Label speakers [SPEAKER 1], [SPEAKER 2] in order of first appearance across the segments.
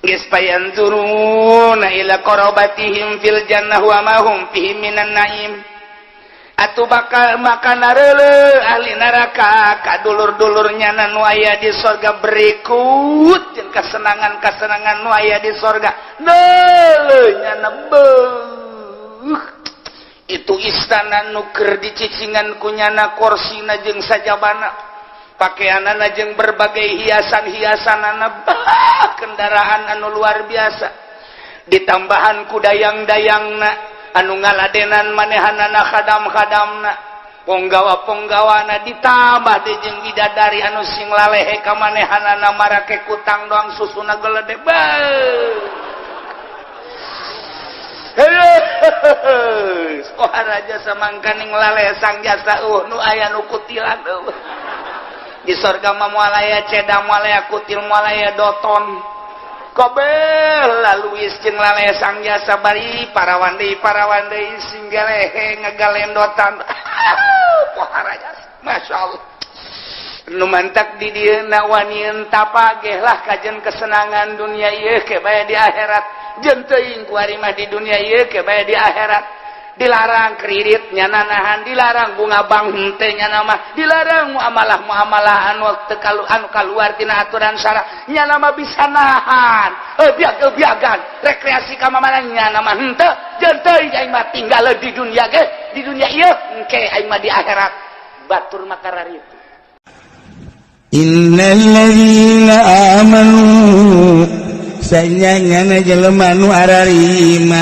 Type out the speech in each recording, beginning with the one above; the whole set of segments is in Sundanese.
[SPEAKER 1] Geus fayanzuruna ila qarabatihim fil jannah wa ma hum fihi minan naim. Atuh bakal maka nareuleuh ahli neraka ka dulur-dulurnya nu aya di sorga, berikut jeung kesenangan-kesenangan nu aya di sorga. Neuleuh nyana, beuh, itu istana nu keur dicicingan ku nyana, korsina jeung sajabana, pakaianana jeung berbagai hiasan-hiasanana, bah, kendaraan anu luar biasa, ditambahan ku dayang-dayangna anu ngaladenan manehanana, khadam-khadamna, ponggawa-ponggawana, ditambah deui jeung bidadari anu sing lalehe ka manehanana, marake kutang doang, susuna gelede. Beuh. Oh, raja samangkaning lalesang jasa, nu aya nu kutilan eueuh. Di sorga mah moal aya ceda, moal aya kutil, moal aya doton, kabeh laluis jeung lalesang jasa, bari parawan deui, parawan deui, sing galehe ngagalendotan. Pohara jasa, Masya Allah. Nu mantak di dieu wanieun tapageh lah kajen kesenangan dunia ieu ke bae di akhirat. Jeung teuing ku ari mah di dunia ieu ke bae di akhirat. Dilarang kredit nyana nahan, dilarang bunga bank henteu nyana mah, dilarang muamalah muamalah anu teu kalu, anu kaluar tina aturan syara nyana mah bisa nahan. Biag-biagan rekreasi ka mana nyana mah henteu. Jeung teuing aing mah tinggal di dunia ge, di dunia ieu engke aing mah di akhirat batur mah kararitu.
[SPEAKER 2] Innalladzina amanu, sanyana jelema nu arariman.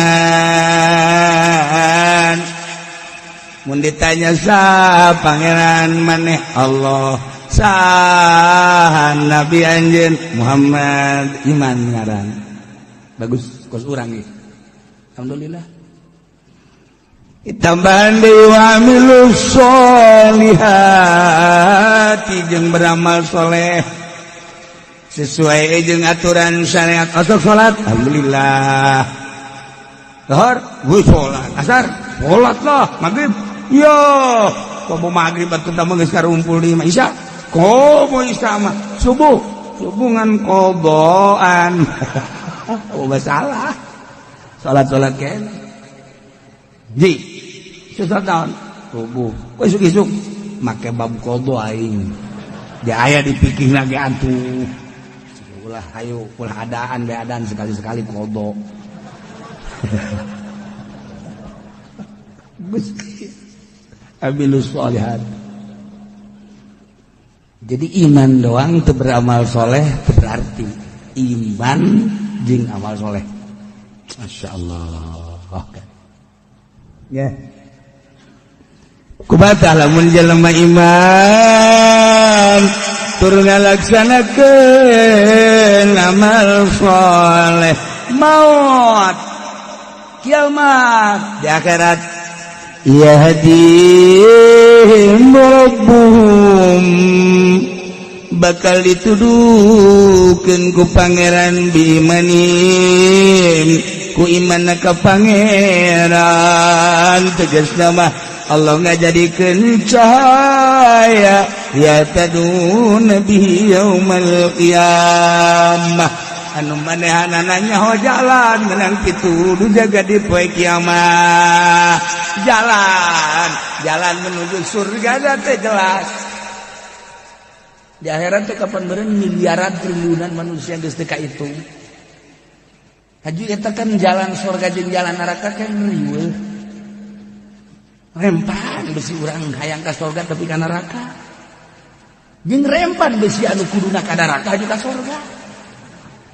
[SPEAKER 2] Mun ditanya, "Sa pangeran maneh?" "Allah." "Saha nabi anjeun?" "Muhammad." Iman ngaran bagus kos urang ieu. Alhamdulillah. Tambahan deui, wa amilus solihati, jeung beramal soleh sesuai jeung aturan syariat. Osok salat, alhamdulillah. Lohor gue salat, asar salat lah, maghrib yo komo maghrib atuh mah geus karumpul di imah, isya komo isya mah, subuh subuh ngan qodoan. Oh, masalah salat salat kene ji susah tahun subuh kok isuk-isuk make bab qodo aing dia aya dipikir lagi antuh. Ulah, ayo ulah adaan beadaan, sekali-sekali qodo. Amilus sholihat. Jadi iman doang teu beramal soleh teu berarti. Iman jeung amal soleh, Masya Allah ya. Kubatah lamun jelema iman tur ngalaksanakeun amal soleh, maut kiamat di akhirat, yahdihim rabbuhum, bakal dituduhkeun ku pangeran, biimanihim, ku iman ka pangeran. Tegasna mah Allah ngajadikeun cahaya, yahtaduna bihi yaumal qiyamah, anu manehanana nyaho jalan menang pituduh jaga di poe kiamat. Jalan jalan menuju surga teh jelas. Di akhirat teh kapan meureun miliaran triliunan manusia geus teu itu. Haji eta kan jalan surga jeung jalan neraka kan riweuh. Rempan besi urang hayang ka surga tapi ka neraka. Jeung rempan besi anu kuduna ka neraka ka surga.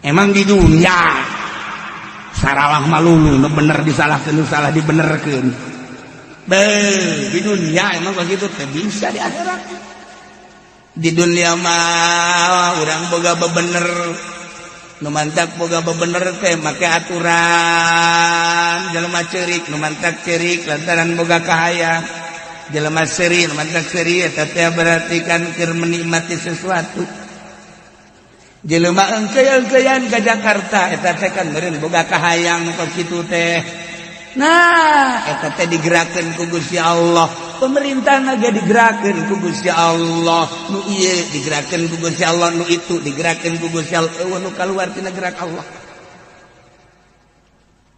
[SPEAKER 2] Emang di dunia saralah malulu, nu bener disalahkeun, nu salah dibenerkeun. Be, di dunia emang begitu teh bisa di akhirat. Di dunia mah urang boga bebener, nu mantak boga bebener teh make aturan. Jelema ceurik, nu mantak ceurik lantaran boga kahayang. Jelema seuri, nu mantak seuri eta teh berarti kan keur menikmati sesuatu. Jelema engkey-engkeyan ka Jakarta eta teh kan meureun boga kahayang nu kitu teh. Nah, eta teh digerakkeun ku Gusti Allah. Pemerintah ge digerakkeun ku Gusti Allah, nu ieu digerakkeun ku Gusti Allah, nu itu digerakkeun ku Gusti Allah. Eueuh nu kaluar tina gerak Allah.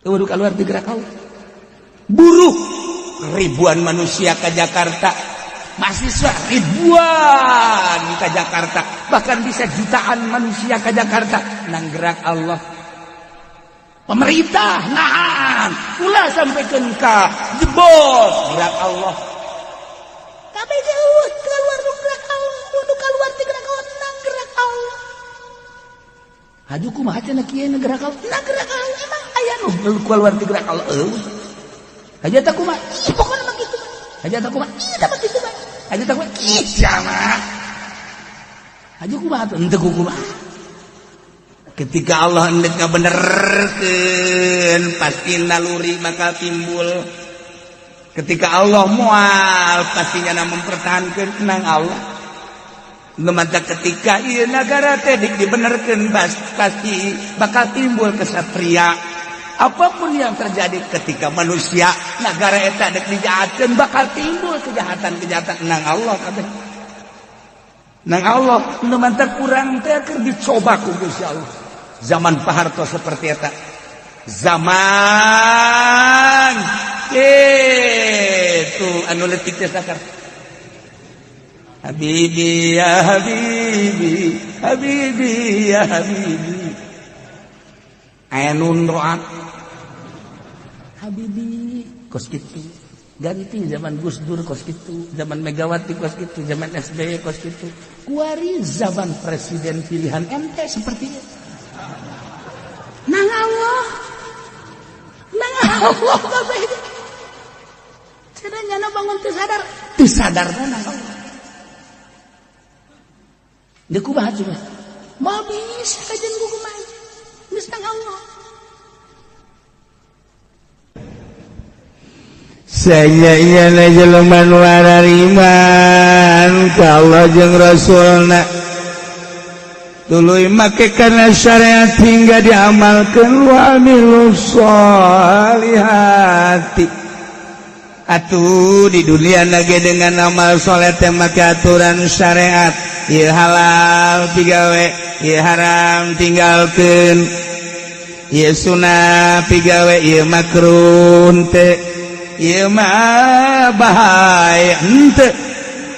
[SPEAKER 2] Eueuh nu kaluar ti gerak Allah. Buruh ribuan manusia ke Jakarta, mahasiswa ribuan ke Jakarta, bahkan bisa jutaan manusia ke Jakarta nang gerak Allah. Pemerintah nahan ulah sampai ka jebol gerak Allah. Kabeh jauh keluar nu gerak Allah, nu keluar ti gerak Allah nang gerak Allah. Haju kumaha cenah kieu gerak Allah? Nang gerak Allah. Emang aya nu keluar ti gerak Allah? Eueuh. Hajat kumaha? Ih, pokokna mah kitu. Hajat kumaha? Ih, tah kitu bae. Hajat kumaha? Ih, siapa? Haju kumaha tuh? Henteu kumaha. Ketika Allah hendak ngabenerkeun, pasti naluri bakal timbul. Ketika Allah mual, pastinya na mempertahankan nang Allah. Nu matak ketika ieu nagara teh dibenerkeun, pasti bakal timbul kesatria. Apapun yang terjadi ketika manusia negara eta dek dijahatkeun, bakal timbul kejahatan-kejahatan nang Allah kabeh. Nang Allah. Nu matak kurang teh keur dicoba ku Gusti Allah. Zaman Pak Harto seperti eta. Zaman itu anu leutik teh sakar. Habibi ya habibi, habibi ya habibi. Ainun roat. Habibi kos kitu. Ganti zaman Gus Dur kos kitu, zaman Megawati kos kitu, zaman SBY kos kitu. Kuari zaman presiden pilihan ente seperti itu. Nang Allah. Nang Allah kabeh. Cenah nyana bangun teu sadar, teu sadar nang Allah. Deuk kumaha coba? Moal bisa kajian ku kumaha. Geus nang Allah.
[SPEAKER 3] Sanya jelema nu iman ka Allah jeung Rasulna, tuluy make kana syariat hingga diamalkeun, wa amilus solihati. Atuh di dunia nage dengan amal soleh teh make aturan syariat, ieu halal pigawe, ieu haram tinggalkeun, ieu sunah pigawe, ieu makruh teu, ieu mah bahaya henteu,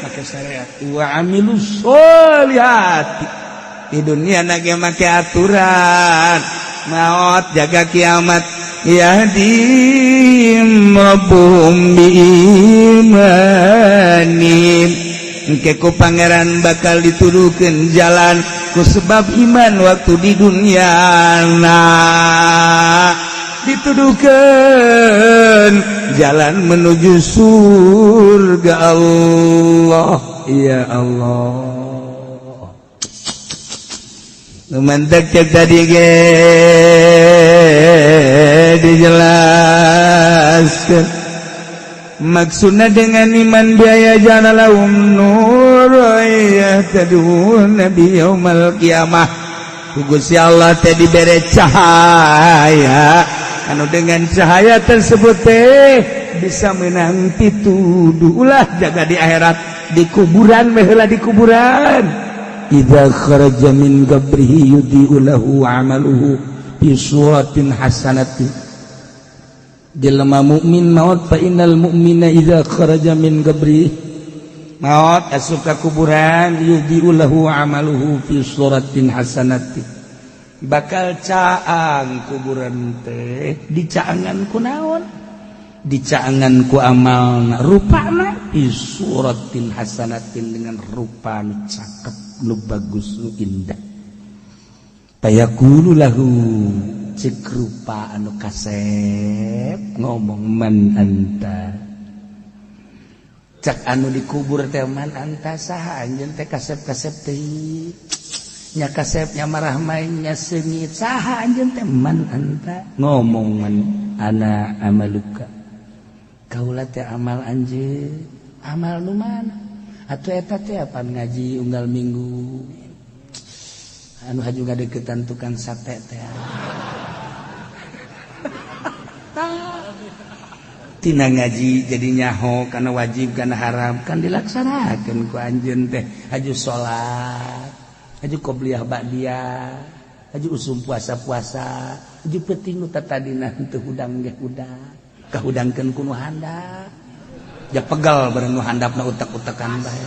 [SPEAKER 3] make syariat. Wa amilus solihati, di dunia nage make aturan maot jaga kiamat, yahdihim rabbuhum biimanin, engke ku pangeran bakal dituduhkeun jalan ku sebab iman waktu di dunia. Nah, dituduhkeun jalan menuju surga Allah. Ya Allah. Mantap cek tadi ge dijelaskan maksudnya dengan iman biaya jana lahum nur yahtaduna bi yaumal qiyamah. Ku Gusti Allah teh dibere cahaya anu dengan cahaya tersebut teh bisa menang pituduh ulah jaga di akhirat, di kuburan meheula, di kuburan. Idza kharaja min qabrihi yudhi'u lahu amaluhu fi suratin hasanatin. Jelema mukmin maut, fa innal mu'mina idza kharaja min qabrihi, maut asup ka kuburan, yudhi'u lahu amaluhu fi suratin hasanatin, bakal caang kuburan teh dicaangan ku naon? Dicaangan ku amalna, rupana fi suratin hasanatin, dengan rupa nu cakep, nu bagus, nu indah. Fayaqulu lahu, cek rupa anu kasep ngomong, man anta, cak anu dikubur teh, man anta, saha anjeun teh, kasep-kasep teh nya, kasepnya marah mainnya seungit, saha anjeun teh, man anta, ngomong, man ana amaluka, kaula teh amal anjeun. Amal nu mana atuh eta teh? Apa ngaji unggal minggu, anu haju ngadeukeutan tukang sate teh. Tina ngaji jadi nyaho karena wajib karena haram kan dilaksanakan ku anjeun teh, haju salat, haju qobliyah ba'diyah.
[SPEAKER 2] Haji usum puasa-puasa haji penting nu tadina teu hudang ge hudang kahudangkeun ku nu handap ja pegal bareng nu handapna utek-utekan bae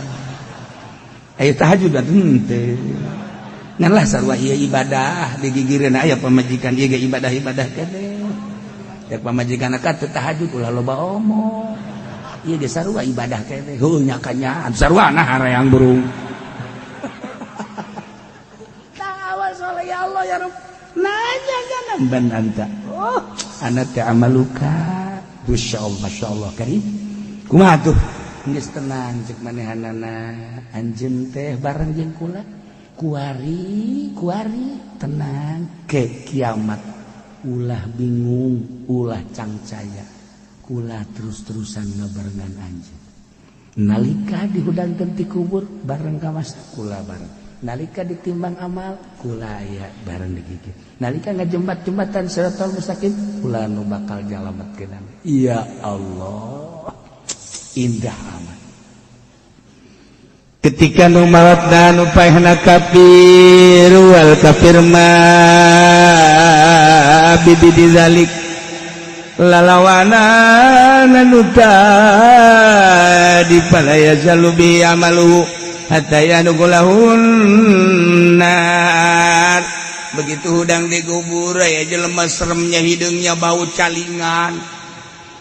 [SPEAKER 2] aya tahajud atuh henteu ngan lah sarua ieu ibadah digigireun aya pamajikan ieu ge ibadah-ibadah keneh rek pamajikan ka teu tahajud ulah loba omong ieu ge sarua ibadah keneh heuh nya kanyaan sarua nah hareang burung tawa soleh ya Allah ya Rabb nanya kana ban anta oh ana ta'amaluka masyaallah masyaallah karim kumaha tuh geus tenang cek manehanana anjeun teh bareng jeung kula kuari kuari tenang ke kiamat ulah bingung ulah cangcaya kula terus-terusan ngabarengan anjeun nalika dihudangkeun ti kubur bareng ka mas kula bareng nalika ditimbang amal kula aya bareng digigit nalika ngajembat jembatan siratal mustaqim kula nu bakal nyalametkeun. Ya Allah indah amat ketika nu maotna nu paehna kafir wal kafir ma bibi dzalik lalawanan anu tadi fala yazalu bi amalu hatta yadkhulahun nar. Begitu hudang dikubur ya jelema seremnya hidungnya bau calingan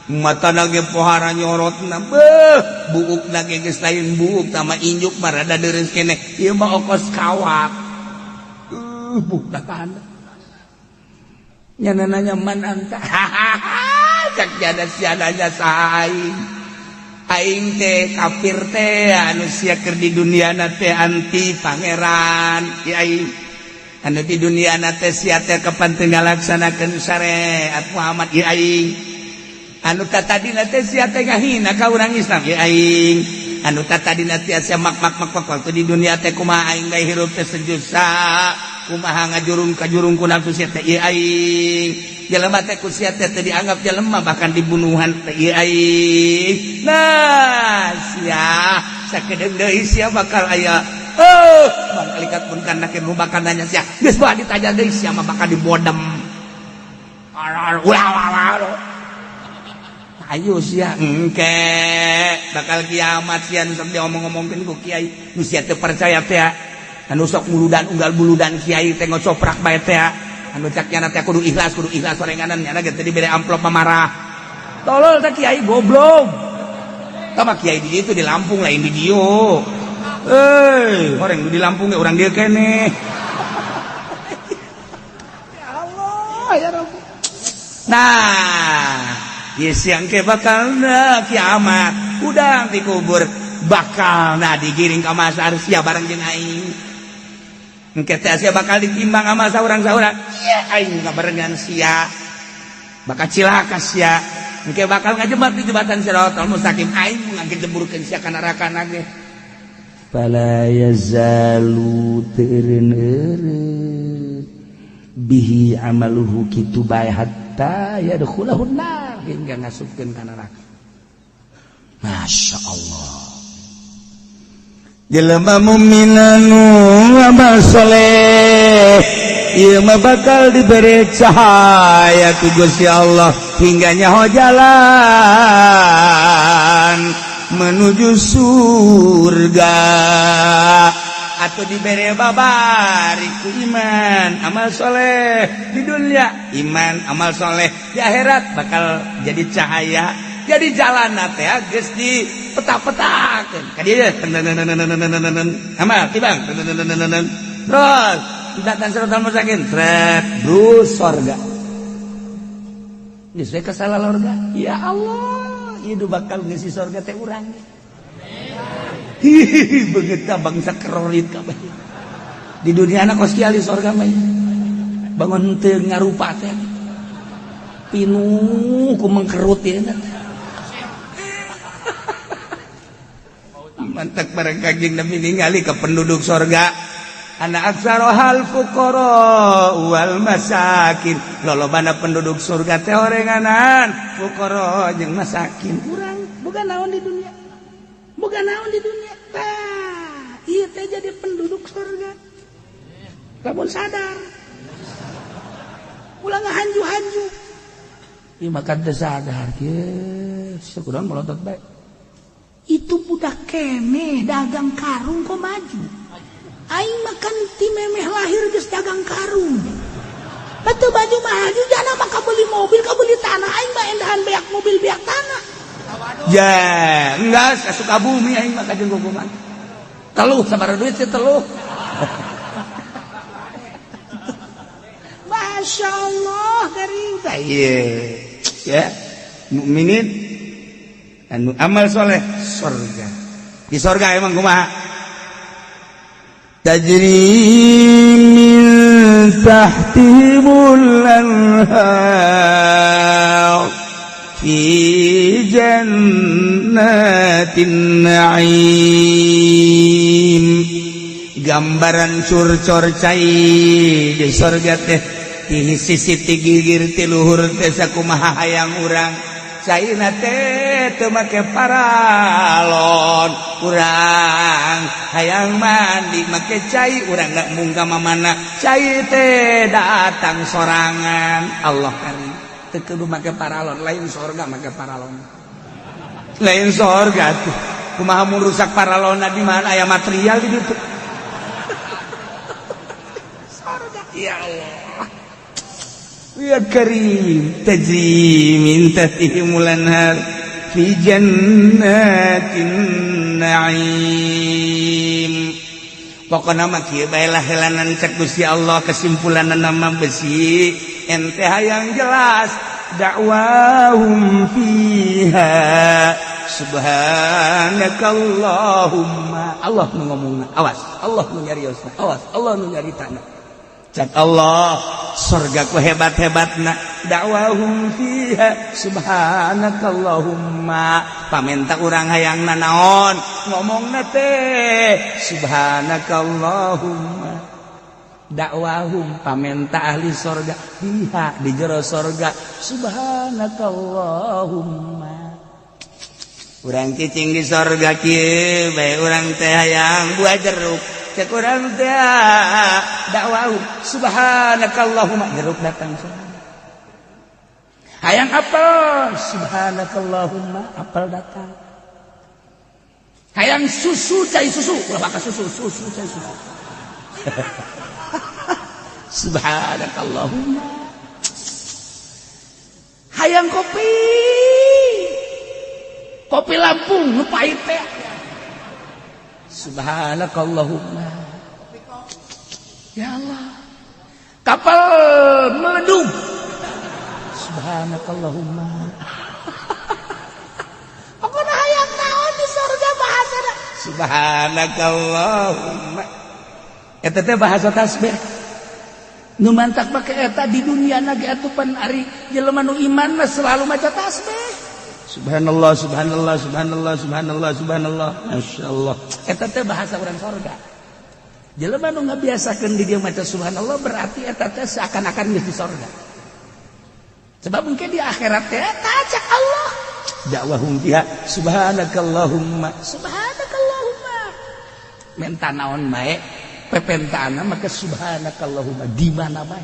[SPEAKER 2] mata nage pohara nyorotna beuh buuk nage geus lain buuk sama injuk mah rada deureus keneh ieu mah okos kawak buuk da kana nya nanya man anta cak jada siadanya saha aing aing teh kafir teh anu sia keur di dunia na teh anti pangeran ieu aing anu di dunia na teh sia teh kapan teu ngalaksanakeun syariat Muhammad ieu aing anu tadina teh sia teh ngahina ka urang Islam ieu aing anu tadina teh sia mak mak mak waktu di dunia teh kumaha aing gae hirup teh sejusa kumaha ngajurung kajurung ku nafsu sia teh ieu aing jelema teh ku sia teh teu dianggap jelema bahkan dibunuhan teh ieu aing nah sia sakedeung deui sia bakal aya oh malaikat pun kan nakir nu bakal nanya sia geus bae ditanya deui sia mah bakal dibodem ulah ulah ayo sia engke bakal kiamat sia nu sok diomong-omongkeun ku kiai nu sia teu percaya teh anu sok muludan unggal buludan kiai teh ngocoprak bae teh anu cak nyana teh kudu ikhlas sorenganan nyana ge teh dibere amplop pamarah tolol teh kiai goblok tah mah kiai di ditu di Lampung lain di dieu euy horeng di Lampung ge urang dieu keneh ya Allah ya Rabb nah siang ke bakal na kiamat udang dikubur bakal na digiring ka masar sia bareng jeung aing engke teh sia bakal ditimbang sama saurang-saurang ieu aing ngabarengan sia bakal cilaka sia engke bakal ngajembat di jembatan siratal mustaqim aing ngagejeburkeun sia ka neraka ge fala yazalu teureun bihi amaluhu kitu bae hatta yadkhulahun nar hingga ngasupkeun ka neraka. Masya Allah jelema mukmin anu amal soleh ieu mah bakal diberi cahaya ku Gusti Allah hingga nyaho jalan menuju surga atau diberi babari ku iman amal soleh di dunia iman amal soleh di akhirat bakal jadi cahaya jadi jalan teh geus di peta-petakeun ka dieu amal tibang terus jembatan siratal mustaqim tret brus sorga geus we kasalah lorga ya Allah ieu bakal ngisi sorga teh urang hihihi begitu bangsa kerorit kabeh di dunia anak kos kiali sorga mah bangun teu ngarupa teh pinuh ku mengkerut ya mantak bareng kajing Nabi ningali ke penduduk sorga anak aksarohal fuqara wal masakin lolobana penduduk surga teh orenganan fuqara jeung masakin urang boga naon di dunia boga naon di dunia tah ieu teh jadi penduduk surga lamun sadar
[SPEAKER 1] Ulah ngahanju-hanju. Ieu makan teu sadar kieu, sakudaon melotot bae. Itu budak keneh dagang karung kok maju. Aing makan ti memeh lahir geus dagang karung. Batu baju maju jana maka beli mobil, ka beli tanah. Aing mah endahan beak mobil beak tanah.
[SPEAKER 2] Ya, enggak suka bumi aing mah kajeun gogoman. Teluh sabaraha duit sih teluh.
[SPEAKER 1] Masya Allah karim.
[SPEAKER 2] Iya. Ya, mukminin anu amal soleh surga. Di surga emang kumaha? Tajri min tahtihimul anhar fi jannatin na'im. Gambaran curcor cai di surga teh ti sisi ti gigir ti luhur teh sakumaha hayang urang. Caina teh teu make paralon, urang hayang mandi make cai, urang nggak munggah mamana cai teh datang sorangan. Allah karim teu kudu make paralon, lain sorga make paralon, lain sorga tuh kumaha mun rusak paralonna di mana aya material di ditu. Sorga ya Allah ya karim. Tajri min tahtihimul anhar fi jannatin na'im. Pokona mah kieu bae lah helanan cek Gusti Allah, kesimpulanna mah besi ente hayang jelas dakwahum fiha subhanakallahumma. Allah nu ngomongna, awas Allah nu nyariosna, awas Allah nu nyaritana. Cak Allah surga ku hebat-hebatna dakwahum fiha subhanakallahumma. Pamenta urang hayang nanaon ngomongna teh subhanakallahumma. Dakwahum pamenta ahli sorga fiha di jero sorga subhanakallahumma. Urang cicing di sorga kieu bae urang teh hayang buah jeruk, cek urang teh dakwah subhanakallahumma, jeruk datang sorangan. Hayang apel subhanakallahumma, apel datang. Hayang susu cai susu, ulah baka susu, susu cai susu. Subhanakallahumma. Hayang kopi, kopi Lampung nu pahit teh. Subhanakallahumma. Ya Allah. Kapal meledung. Subhanakallahumma.
[SPEAKER 1] Pokona hayang naon di surga bahasana
[SPEAKER 2] subhanakallahumma. Eta teh bahasa tasbih.
[SPEAKER 1] Nu mantak make eta di dunia na ge atuh pan ari jelema nu iman mah selalu maca tasbih.
[SPEAKER 2] Subhanallah, subhanallah, subhanallah, subhanallah, subhanallah. Masyaallah.
[SPEAKER 1] Eta teh bahasa urang sorga. Jelema nu ngabiasakeun di dieu maca subhanallah berarti eta teh seakan-akan geus di sorga. Sebab mungkin di akhirat teh eta cak Allah.
[SPEAKER 2] Dakwahum fiha subhanakallahumma.
[SPEAKER 1] Subhanakallahumma. Menta naon bae, pepentaana maka subhanakallahumma di mana bae.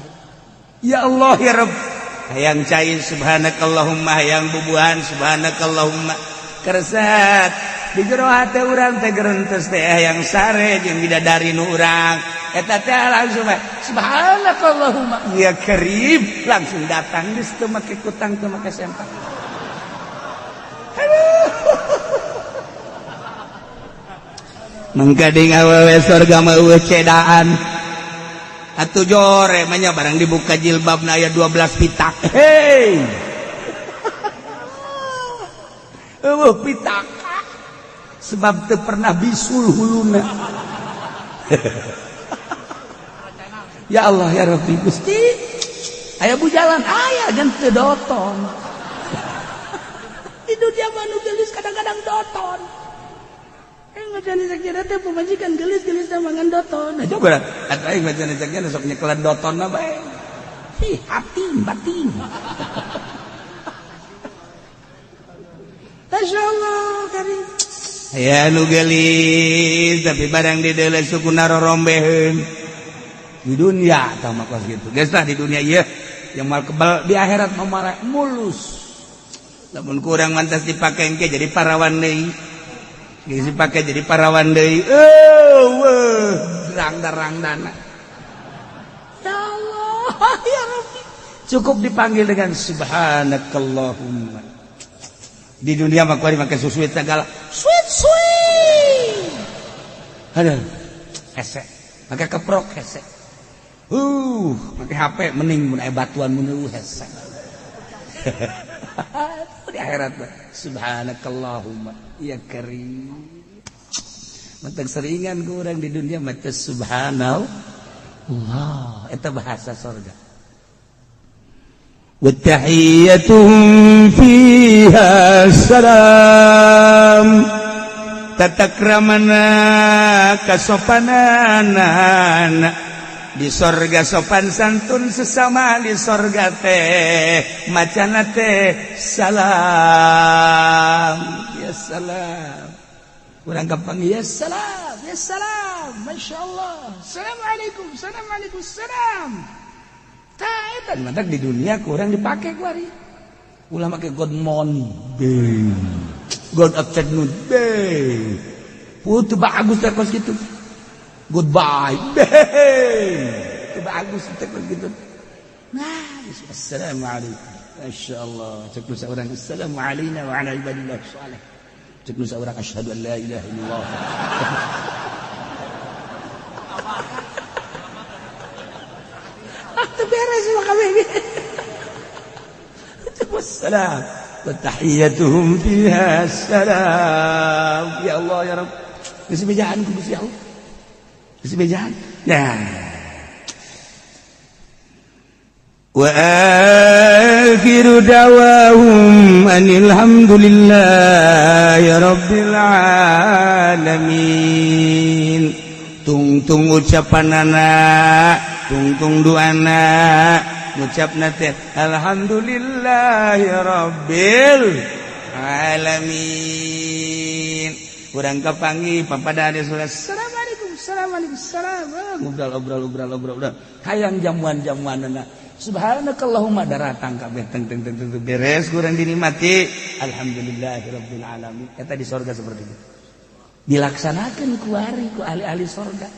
[SPEAKER 2] Ya Allah ya Rabb. Hayang cai subhanakallahumma, hayang bubuhan subhanakallahumma. Keresat di jero hate urang teh gerentes teh hayang sare jeung bidadari nu urang. Eta teh langsung bae
[SPEAKER 1] subhanakallahumma
[SPEAKER 2] ya karim, langsung datang geus teu make kutang teu make sempak. Aduh. Mangkading awewe sorga mah eueuh cedaan. Atuh jore mah nya barang dibuka jilbabna aya 12 pitak. Hei. Eueuh pitak. Sebab teu pernah bisul huluna. Ya Allah ya Rabbi Gusti.
[SPEAKER 1] Aya bujalan aya jeung teu doton. Di dunia mah nu geulis kadang-kadang doton. Macam ni teh pemajikan gelis-gelis mangan doton.
[SPEAKER 2] Nah, coba atuh aing macam ni sakjana sok nyekelan doton mah bae.
[SPEAKER 1] Ih, hati batin. Masyaallah karim.
[SPEAKER 2] Aya nu geulis tapi barang dideuleu sukuna rorombeheun. Di dunia tah mah kos kitu. Geus lah di dunia ieu yang mal kebal, di akhirat mah marah mulus. Lamun kurang mantas dipake engke jadi parawan deui. Geus dipake jadi parawan deui. Eueuh, rang-rang dana. Ya Allah, ya Rabbi. Cukup dipanggil dengan subhanakallahumma. Di dunia mah kuari make susuit segala. Sweet sweet. Aduh, hese. Make keprok hese. Make HP mending mun aya batuan mun hese. Di akhirat mah subhanakallahumma ya karim. Matak seringan ku urang di dunia mah teh subhanallah. Eta bahasa sorga. Wa tahiyyatuhum fiha salam. Tata kramana kasopanana di sorga, sopan santun sesama di sorga teh macana teh salam ya salam. Urang kapanggih ya salam ya salam, masya Allah, assalamualaikum, assalamualaikum, salam. Tah eta matak di dunia kurang dipake kuari ulah make good morning be, good afternoon be, putu bagus teh kos kitu, goodbye be, itu bagus teh kos kitu. Nah, assalamualaikum, masya Allah. Cek nu saurang assalamu alaina wa ala ibadillah shalih. Cek nu saurang asyhadu an la ilaha illallah. Ah, teu beres mah kabeh. Wassalam wa tahiyyatuhum fiha salam. Ya Allah ya Rabb. Geus bejaan ku Gusti Allah. Geus bejaan. Nah. Wa akhiru da'wahum anil hamdulillahi rabbil alamin. Tungtung ucapanana, tungtung doana, ngucapna teh alhamdulillahi rabbil alamin. Urang kapanggih papada ada surat assalamualaikum, assalamualaikum, salam, ngobrol obrol obrol obrol obrol hayang jamuan-jamuanana subhanakallahumma daratang kabeh teng teng teng teng beres kurang dinikmati alhamdulillahirabbil alamin. Eta di sorga seperti itu dilaksanakan kuari ku ahli-ahli sorga.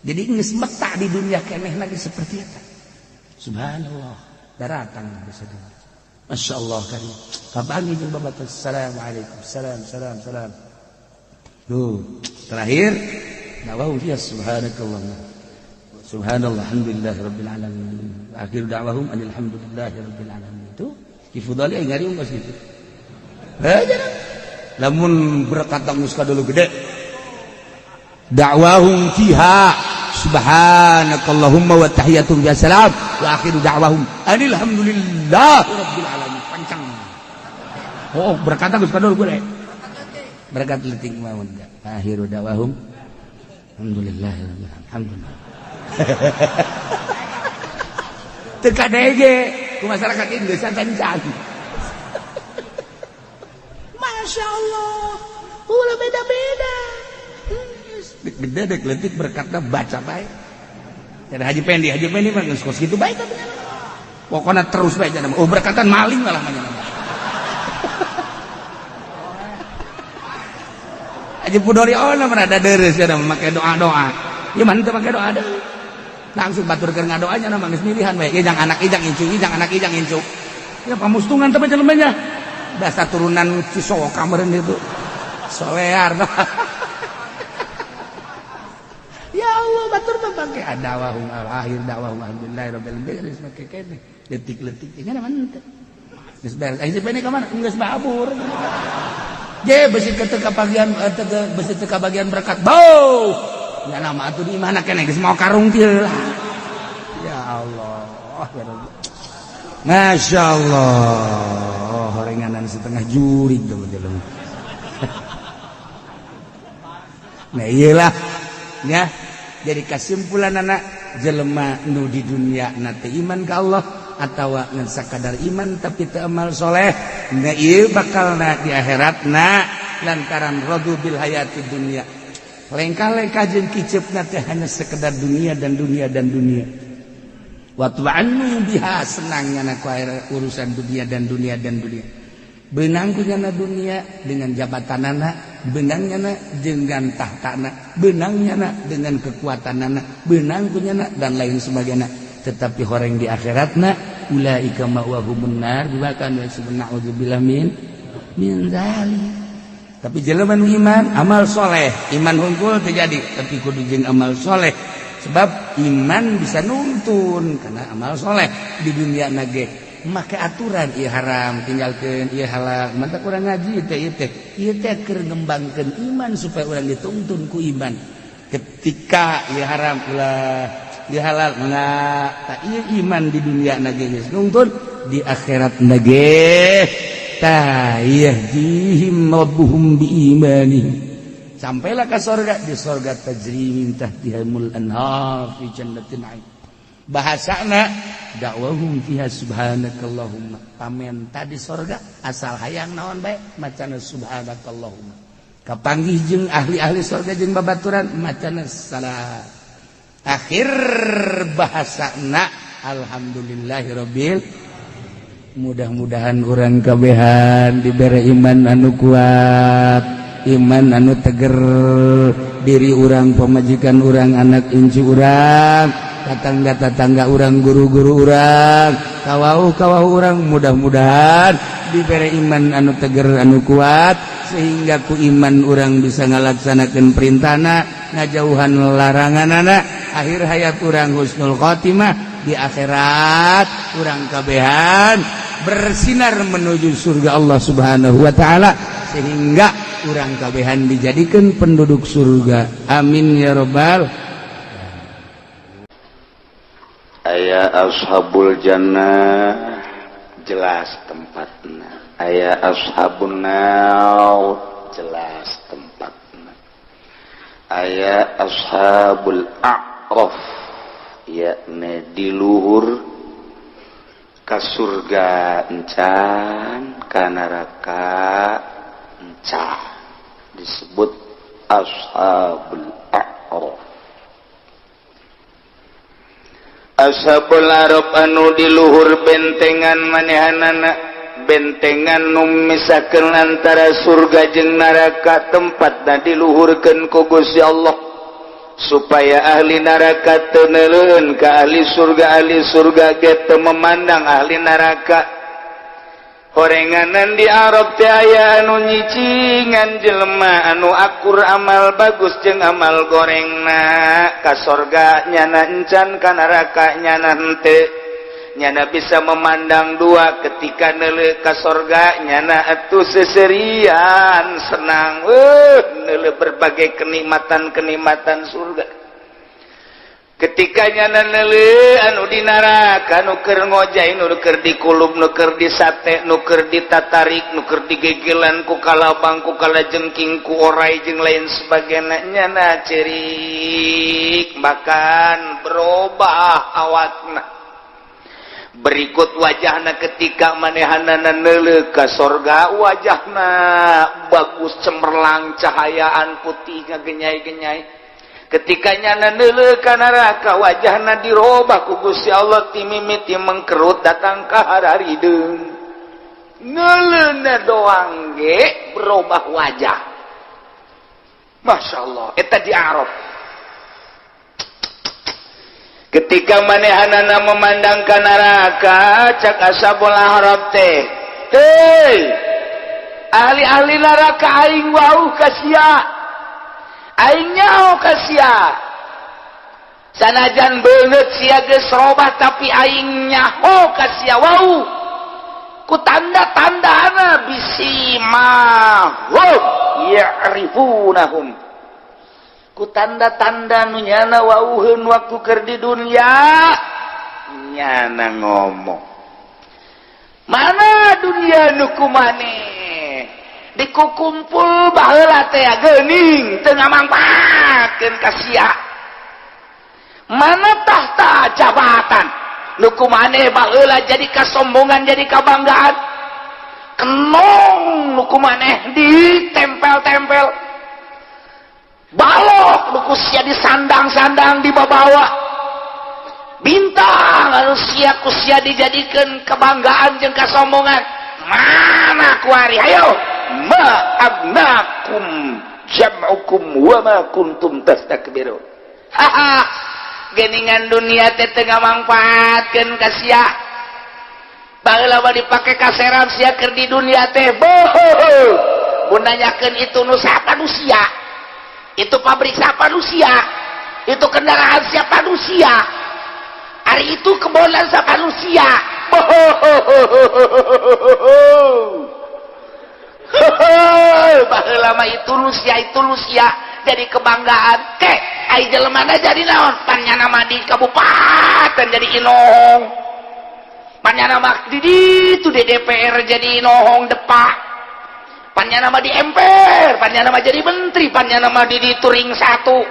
[SPEAKER 2] Jadi geus meta di dunia keneh lagi seperti eta. Subhanallah daratang bisa dunia. Masya Allah kan kapanggih jeung bapak assalamualaikum salam salam salam. Tuh terakhir dakwah dia subhanakallah subhanallah alhamdulillah rabbil alamin. Akhir dakwahum alhamdulillah rabbil alamin. Itu kifudali ngariung geus kitu. Heuh lamun berkat geus kadulu gede dakwahum fiha subhanakallahumma wa tahiyatum ya salam wa akhiru da'wahum alhamdulillah rabbil alamin. Pancang. Oh, berkata geus kadulu gede. Berkat letik mawon. Akhiru da'wahum alhamdulillah alhamdulillah. Teu kadege ku masyarakat Indonesia can. Masya Allah, ulah beda-beda. Gede dek letik berkatna baca bae. Jadi Haji Pendi mah geus kos kitu bae tapi pokona terus bae cenah. Oh berkatan maling malah mah. Haji Pudori oh mah rada deureuh cenah make doa-doa. Ieu mah teu make doa deui. Langsung batur keur ngadoa nya mah geus milihan bae. Ieu jang anak ijang incu, ijang anak ijang incu. Ya pamustungan teh jelema nya. Dasar turunan Cisoka meureun itu. Solear. Ya Allah batur mah make adawahum akhir dakwahum alhamdulillahirabbil alamin geus make keneh. Letik-letik nya mah teu. Geus beres. Ai si Peni ka mana? Geus babur. Je besi ke teu kabagian besi teu kabagian berkat. Bau. Ya nama atuh di mana keneh geus mau karung tieu lah. Ya Allah, ya Rabbi. Masya Allah, horenganan setengah jurig tuh jelema. Nah iyalah ya. Jadi kesimpulan anak jelema nu di dunia na teu iman ka Allah atawa ngan sakadar iman tapi teu amal soleh, nah ieu bakalna di akhiratna lantaran radu bil hayati dunia. Lengkah-lengkah jeung kiceupna teh hanya sekedar dunia dan dunia dan dunia. Waktu anu biha senangnya na urusan dunia dan dunia dan dunia. Benang kunyana dunia dengan jabatanana, benangnya dengan tahtana, benangnya dengan kekuatanana, benang kunyana dan lain sebagainya. Tetapi horeng di akhiratna ulaika ma'wahumun nar bima kanu yaksubun, na'udzubillah min min dzalik. Tapi jelema nu iman amal soleh, iman hungkul terjadi, tapi kudu jeung amal soleh, sebab iman bisa nuntun karena amal soleh di dunia nage make aturan ieu haram tinggalkeun, ieu halal. Mantap kurang ngaji teh, ieu teh, ieu teh keur ngembangkeun iman supaya urang dituntun ku iman. Ketika ieu haram ulah, ieu halal mangga. Tah, ieu iman di dunia nage geus nuntun, di akhirat nage tah yahdihim rabbuhum biimanihim, sampailah ke sorga. Di sorga tajri min tahtihimul anhar fi jannatin na'im. Bahasana dakwahum fiha subhanakallahumma. Pamenta di sorga asal hayang naon bae macana subhanakallahumma. Kapanggih jeung ahli-ahli sorga, jeung babaturan macana salah. Akhir bahasana alhamdulillahirabbil. Mudah-mudahan urang kabehan diberi iman anu kuat, iman anu teger, diri urang, pemajikan urang, anak incu urang, tetangga-tetangga urang, guru-guru urang, kawau kawau urang, mudah-mudahan diberi iman anu teger, anu kuat, sehingga ku iman urang bisa ngalaksanakan perintahna, ngajauhan laranganana. Akhir hayat urang husnul khotimah, di akhirat urang kabehan bersinar menuju surga Allah Subhanahu wa taala, sehingga urang kabehan dijadikan penduduk surga. Amin ya robbal.
[SPEAKER 1] Aya ashabul jannah, jelas tempatna. Aya ashabun nar, jelas tempatna. Aya ashabul a'raf, yakni di luhur ka surga encan, ka neraka encan, disebut ashabul a'raf. Ashabul a'raf anu di luhur bentengan manehanana, bentengan nu misakeun antara surga jeung neraka, tempatna diluhurkeun ku Gusti Allah supaya ahli neraka teu neuleuheun ka ahli surga, ahli surga ge teu memandang ahli neraka. Horenganan di Arab teh aya anu nyicingan jelema anu akur amal bagus jeung amal gorengna, ka sorga nyana encan, ka neraka nyana henteu. Nyana bisa memandang dua. Ketika neuleuh ka sorga, nyana atuh seserian senang, neuleuh berbagai kenikmatan-kenikmatan surga. Ketika nyana neuleuh anu di neraka, nu keur ngojay, nu keur dikulub, nu keur disate, nu keur ditatarik, nu keur digegelan ku kalabang, ku kalajengking, ku orai jeung lain sebagainya, nyana cerik, bahkan berubah awakna. Berikut wajahna ketika manehanana neuleuh ka sorga, wajahna bagus, cemerlang, cahayaan putih ngagenyai-genyai. Ketika nyana neuleuh ka neraka, wajahna dirobah ku Gusti Allah, ti mimiti mengkerut datang ka harideung. Neuleuhna doang ge berubah wajah. Masya Allah, eta di Arab. Ketika manehanana memandang ka neraka, cak ashabul a'raf teh, "Hei ahli-ahli neraka, aing wau ka sia, aing nyaho ka sia. Sanajan beungeut sia geus robah, tapi aing nyaho ka sia wau ku tanda-tandana, bisimahum ya'rifunahum, ku tanda-tanda nu nyana wauheun waktu keur di dunia." Nyana ngomong, "Mana dunia nu ku maneh dikukumpul baheula teh geuning teu ngamangpaatkeun ka sia? Mana tahta jabatan nu ku maneh baheula jadi kasombongan, jadi kabanggaan? Kenong nu ku maneh ditempel-tempel. Balok nu ku sia disandang-sandang, dibawa, bintang anu sia ku sia dijadikan kebanggaan jeung kasombongan, mana kuari? Ayo, ma aghna ankum jam'ukum wa ma kuntum tastakbirun. Haha, geningan dunia teh teu ngamanfaatkeun ka sia. Baheula mah dipake kaserap sia keur di dunia teh. Boh, mun nanyakeun itu nu siapa nu sia, itu pabrik siapa nu sia, itu kendaraan siapa nu sia, hari itu kebonan siapa nu sia. Boh, baheula mah itu nu sia, itu nu sia jadi kebanggaan. Ke ai jelema jadi naon? Pan nyana mah di kabupaten jadi inohong, pan nyana mah di ditu di DPR jadi inohong depak, pan nyana mah di MPR, pan nyana mah jadi menteri, pan nyana mah di ditu ring satu.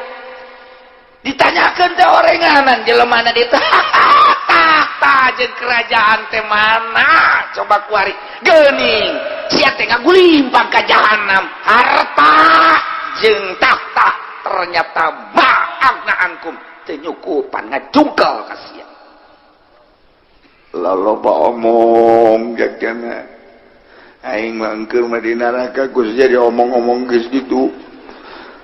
[SPEAKER 1] Ditanyakan teh orenganan jelema na ditu, tahta jeung kerajaan teh mana? Coba kuari, geuning sia teh ngagulimpang ka jahanam. Harta jeung tahta ternyata ma aghna ankum, teu nyukupan ngajungkel ka sia.
[SPEAKER 2] Loba omong jagana aing mah engkeur mah di neraka geus jadi omong-omong geus gitu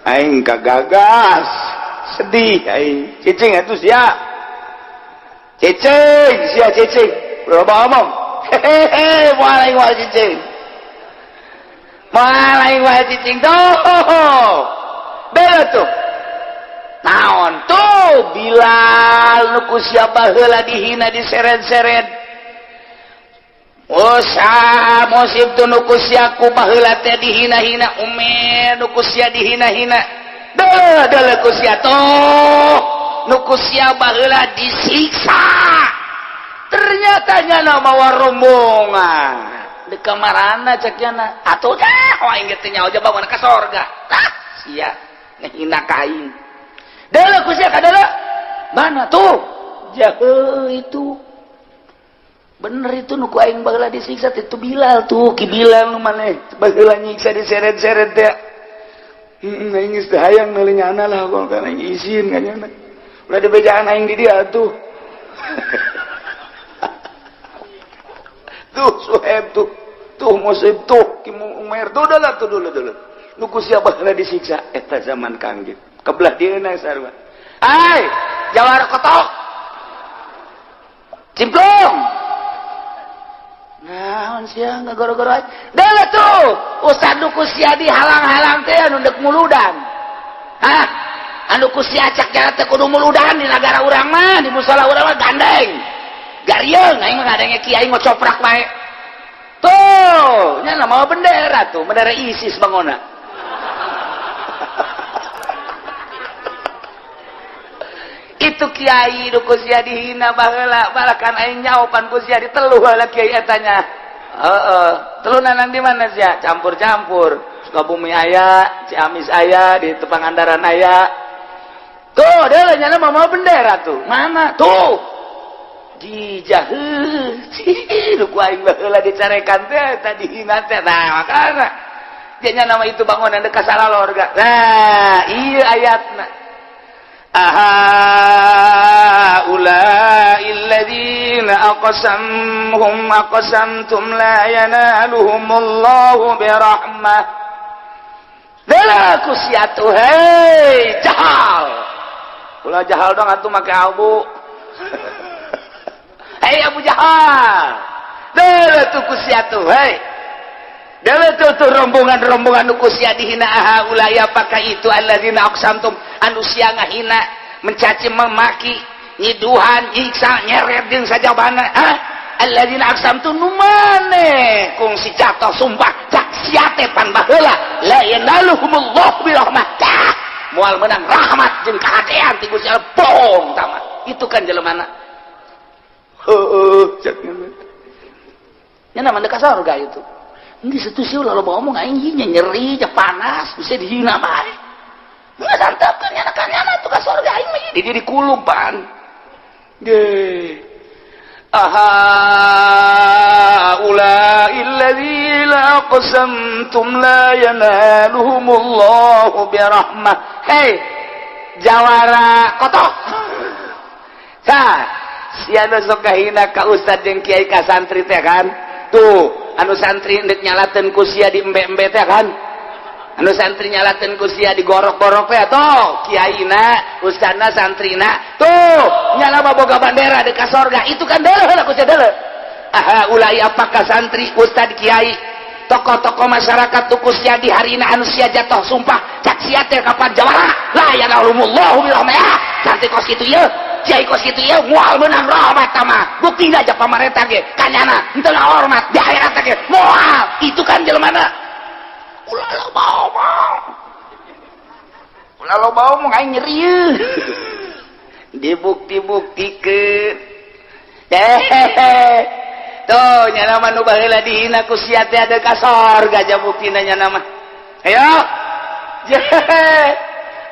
[SPEAKER 2] aing kagagas sedih aing. Cicing atuh sia, cicing sia, cicing, loba omong. Hehehe, moal aing, moal cicing, moal aing, moal cicing. Tuh bela tuh, naon tuh Bilal nu ku sia baheula dihina, diseret-seret. Musa musib tuh nu ku sia ku baheula teh dihina-hina. Umair nu ku sia dihina-hina, deuh deuleu ku sia tuh nu ku sia baheula disiksa. Ternyata nyana mawa rombongan di kamarana, cek nyana atuh dah, oh aing ge teu nyaho bangun ka sorga. Tah sia ngehina ka aing. Deuleu ku sia kadeuleu mana tuh jahe itu bener itu nu ku aing baheula disiksa itu Bilal tuh, Ki Bilal nu maneh baheula nyiksa, diseret-seret teh. Aing geus teu hayang meuli nyana lah kok kan aing izin ka nyana. Ulah dibejaan aing di dia tuh. Tuh Suhaib tuh, tuh Musib tuh, Ki Umair tuh, udah lah tuh dulu dulu. Nu ku sia baheula disiksa eta zaman kangjeng. Kebelah dieuna sarua. Ai, jawara kotok. Cimplung. Naon sia ngagoro-goro aja. Deuleu tuh, ustad nu ku sia dihalang-halang teh anu deuk muludan. Hah? Anu ku sia cak jalan teh kudu muludan di negara urang mah, di musala urang mah gandeng. Garieung aing mah ngadenge kiai ngocoprak bae. Tuh, nya nama bendera tuh, bendera ISIS bangona. Itu kiai nu ku sia dihina baheula, balakan aing nyaopan ku sia diteluh heula kiai eta nya. Heeh, teluh nanang di mana sia? Campur-campur. Sukabumi aya, Ciamis aya, di Pangandaran aya. Tuh, deuleu nyana mau bendera tuh. Mana? Tuh. Dijaheuh. Nu ku aing baheula dicarekan teh tadi dihina teh. Nah, makana nya nama itu bangunan dekat salalor ga. Nah, iya ayatna. Ahaula'il ladzina aqsamhum aqsamtum la yanaluhumullahu birahmah. Deuleu ku sia tuh, hei jahal. Ulah jahal dong atuh make abu. Hei Abu Jahal. Deuleu tuh ku sia tuh, hei. Deuleu tuh tuh rombongan-rombongan nu ku sia dihina. Ahaula apakah itu alladzina aqsamtum anu sia ngahina, mencaci, memaki, nyiduhan, nyiksa, nyeret jeung sajabana? Hah? Alladzina aqsamtum nu maneh kungsi jatuh sumpah cak sia teh pan baheula la yanaluhumullahu birahmah. Tah, moal menang rahmat jeung kahadean ti Gusti Allah. Bohong tama itu kan jelemana. Heueuh, cek nya nama ka sorga itu. Geus atuh sih ulah loba omong, aing nyeri, panas, bisa dihina bae. Nggak santapkeun nyana kan nyana tuh ka sorga aing mah di diri kulupan. Ge. Aha ulail ladzina aqsamtum la yanaluhumullahu birahmah.
[SPEAKER 1] Hei, jawara kotok. Tah, sia nu sok kahina ka ustad jeung kiai ka santri teh kan. Tuh, anu santri ndek nyalateun ku sia di embe-embe teh kan. Anu santri nyalateun ku sia di gorok-gorok teh tuh, kiaina, ustadna, santrina. Tuh, nyala mah boga bandera deuk ka sorga. Itu kan deuleu heula ku sia deuleu. Aha, ulai apakah santri, ustad, kiai, tokoh-tokoh masyarakat tuh sia di harina anu sia jatuh sumpah cak sia teh kapan jawara la yanalumullahu bi rahmah. Santri kos kitu ieu, kiai kos kitu ieu moal meunang rahmat mah. Buktina aja pamarentah ge kanyana henteu ngahormat di akhirat ge moal. Itu kan jelema na ulah loba omong, ulah loba omong aing nyeri ieu. Dibukti-buktikeun. Tuh nyana mah nu baheula dihina ku sia teh ada ka sorga ja buktina nyana mah. Ayo.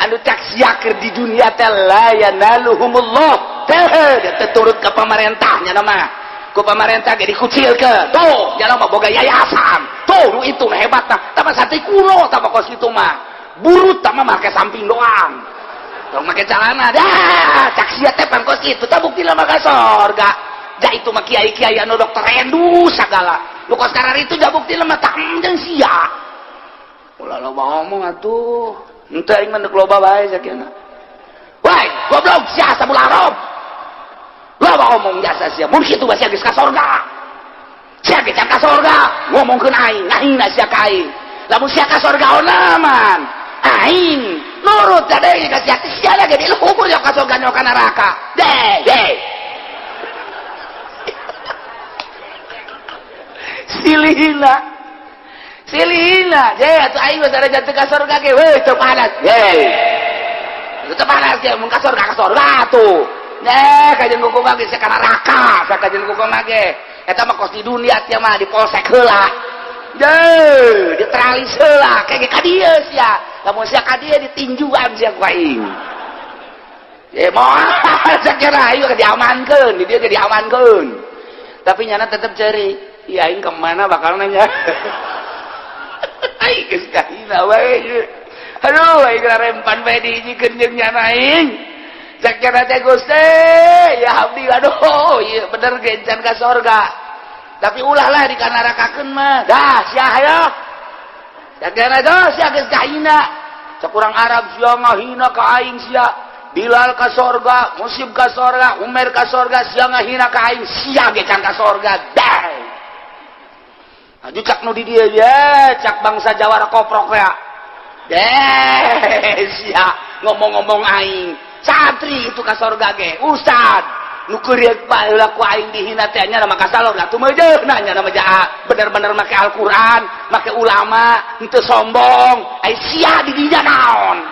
[SPEAKER 1] Anu cak sia keur di dunia teh la yanaluhumullah. Teh teh turut ka pamarentah nyana mah. Ku pamarentah ge dikucilkeun. Tuh nyana mah boga yayasan. Tuh nu itu nu hebat tah. Tah santri kuno tah kos kitu mah. Burut tah mah make samping doang. Tong make celana. Dah cak sia teh pan kos kitu tah buktina mah ka sorga. Ja itu mah kiai-kiai anu dokter Endu segala. Lu kos karar itu ja bukti mah tak jeung sia. Ulah loba ngomong atuh. Henteu aing mah deuk loba bae sakieu. Woi, goblok sia sabul haram. Loba ngomong jasa sia. Mun kitu mah sia geus ka sorga. Sia ge can ka sorga, ngomongkeun aing, ngahina sia ka aing. Lamun sia ka sorga onaman. Aing nurut jadeng ka sia, sia lagi di luhur ya ka sorga ka neraka. Deh, deh. Silihina silihina je atuh aing mah sanajan teu ka sorga ge weuh teu panas ye teu panas ge mun ka sorga atuh deh kajeun kuku mah ge ka neraka sakajeun kuku mah ge eta mah kos di dunia tia mah di polsek heula je di teralis heula kayak ge ka dieu sia lamun sia ka dieu ditinjuan sia ku aing ye moal sakira aing ge diamankeun di dieu ge diamankeun tapi nyana tetep ceri. Iya aing kemana bakal nanya. Aing geus kahina wae. Aduh aing rempan bae dihijikeun jeung nyana aing. Cek nyana teh Gusti, ya abdi aduh ieu bener ge encan ka sorga. Tapi ulah lah dikanarakakeun mah. Dah sia hayo. Cek nyana doh sia geus kahina. Cek urang Arab sia ngahina ka aing sia. Bilal ka sorga, Musib ka sorga, Umar ka sorga, sia ngahina ka aing sia ge can ka sorga. Dah. Aju cak nu di dieu ye, cak bangsa Jawara koprok ya. Deh, sia ngomong-ngomong aing. Santri itu ka sorga ge, ustad. Nu keurieu baheula ku aing dihina teh nya mah ka sorga atuh meujeuna nya mah jaa. Bener-bener make Al-Qur'an, make ulama, henteu sombong. Ai sia di dinya naon?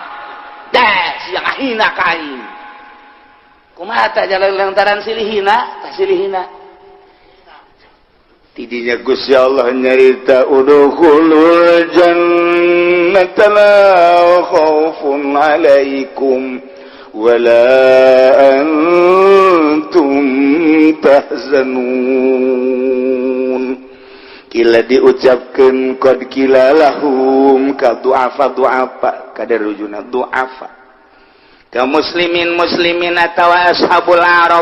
[SPEAKER 1] Deh, sia ngahina ka aing. Kumaha tah jalan lantaran silih hina, tah silih hina.
[SPEAKER 2] Tidinya Gusti Allah nyarita udkhulul jannata la khaufun alaikum wala antum tahzanun. Kila diucapkeun qad kila lahum ka du'afa du'afa kadarujuna du'afa ka muslimin muslimin atawa ashabul arab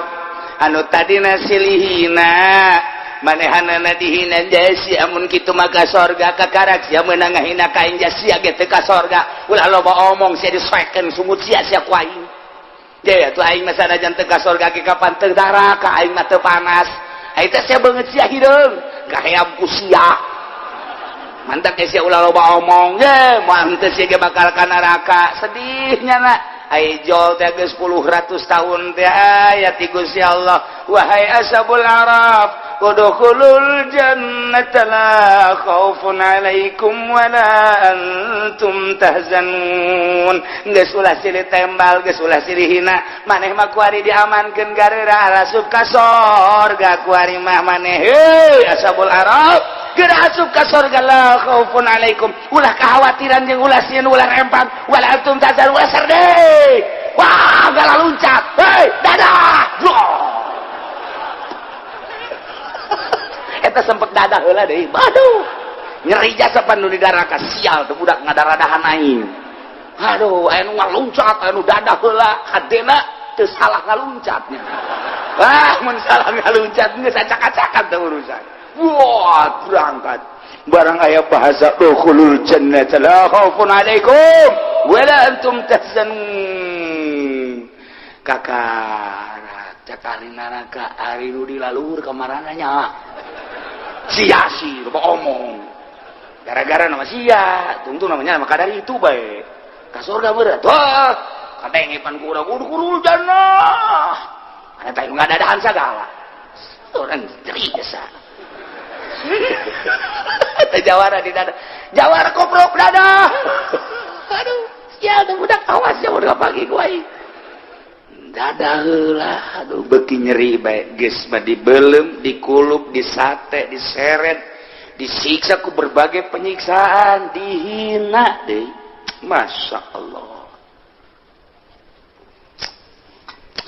[SPEAKER 2] anu tadina silihina manehanana dihina jasi amun kitu mah ka sorga kakarak sia meunang ngahina ka aing sia ge teu ka sorga ulah loba omong sia disoekeun sungut sia sia ku aing je atuh aing mah sanajan teu ka sorga ge kapan teu neraka aing mah teu panas ai teh sia beungeut sia hideung kaheam ku sia mantak ge sia ulah loba omong ye moal henteu sia ge bakal ka neraka sedihnya na ai jol teh geus 10 tahun teh aya ti Gusti Allah wahai ashabul araf udkhulul jannata la khaufun alaikum wala antum tahzanun. Geus ulah silih tembal, geus ulah silih hina, maneh mah kuari diamankeun gareura asup ka sorga kuari mah maneh. Heuy ashabul araf geura asup ka sorga la khaufun alaikum, ulah kekhawatiran jeung ulah sieun ulah rempan wala antum tahzanun ulah serdek. Wah gala luncat hei dadah eta sempet dadah heula deui. Waduh nyeri jasa pan nu di daraka sial tuh budak ngadaradahan aing.
[SPEAKER 1] Aduh, aya nu ngaluncat, aya nu dadah heula, hadena teu salah ngaluncatnya. Wah, mun salah ngaluncat geus acak-acakan teh urusan. Wah, berangkat. Barang aya bahasa udkhulul jannata la khaufun alaikum wala antum tahzanun. Kakara cak ahli neraka, ari nu di laluhur kamarana nya. Sia sih, loba omong. Gara-gara nama sia, tungtu namanya maka dari itu bae. Ka surga berat. Wah, kadenge pan ku urang udkhulul jannah. Eta nu ngadadahan sagala. Orang biasa. Eta jawara di dada. Jawara koprok dada. Aduh, sia tuh budak, awas ya udah pagi gua. Dada heula, aduh, beuki nyeri bae geus mah dibelem, dikulup, disate, diseret, disiksa ku berbagai penyiksaan, dihina deui. Masya Allah.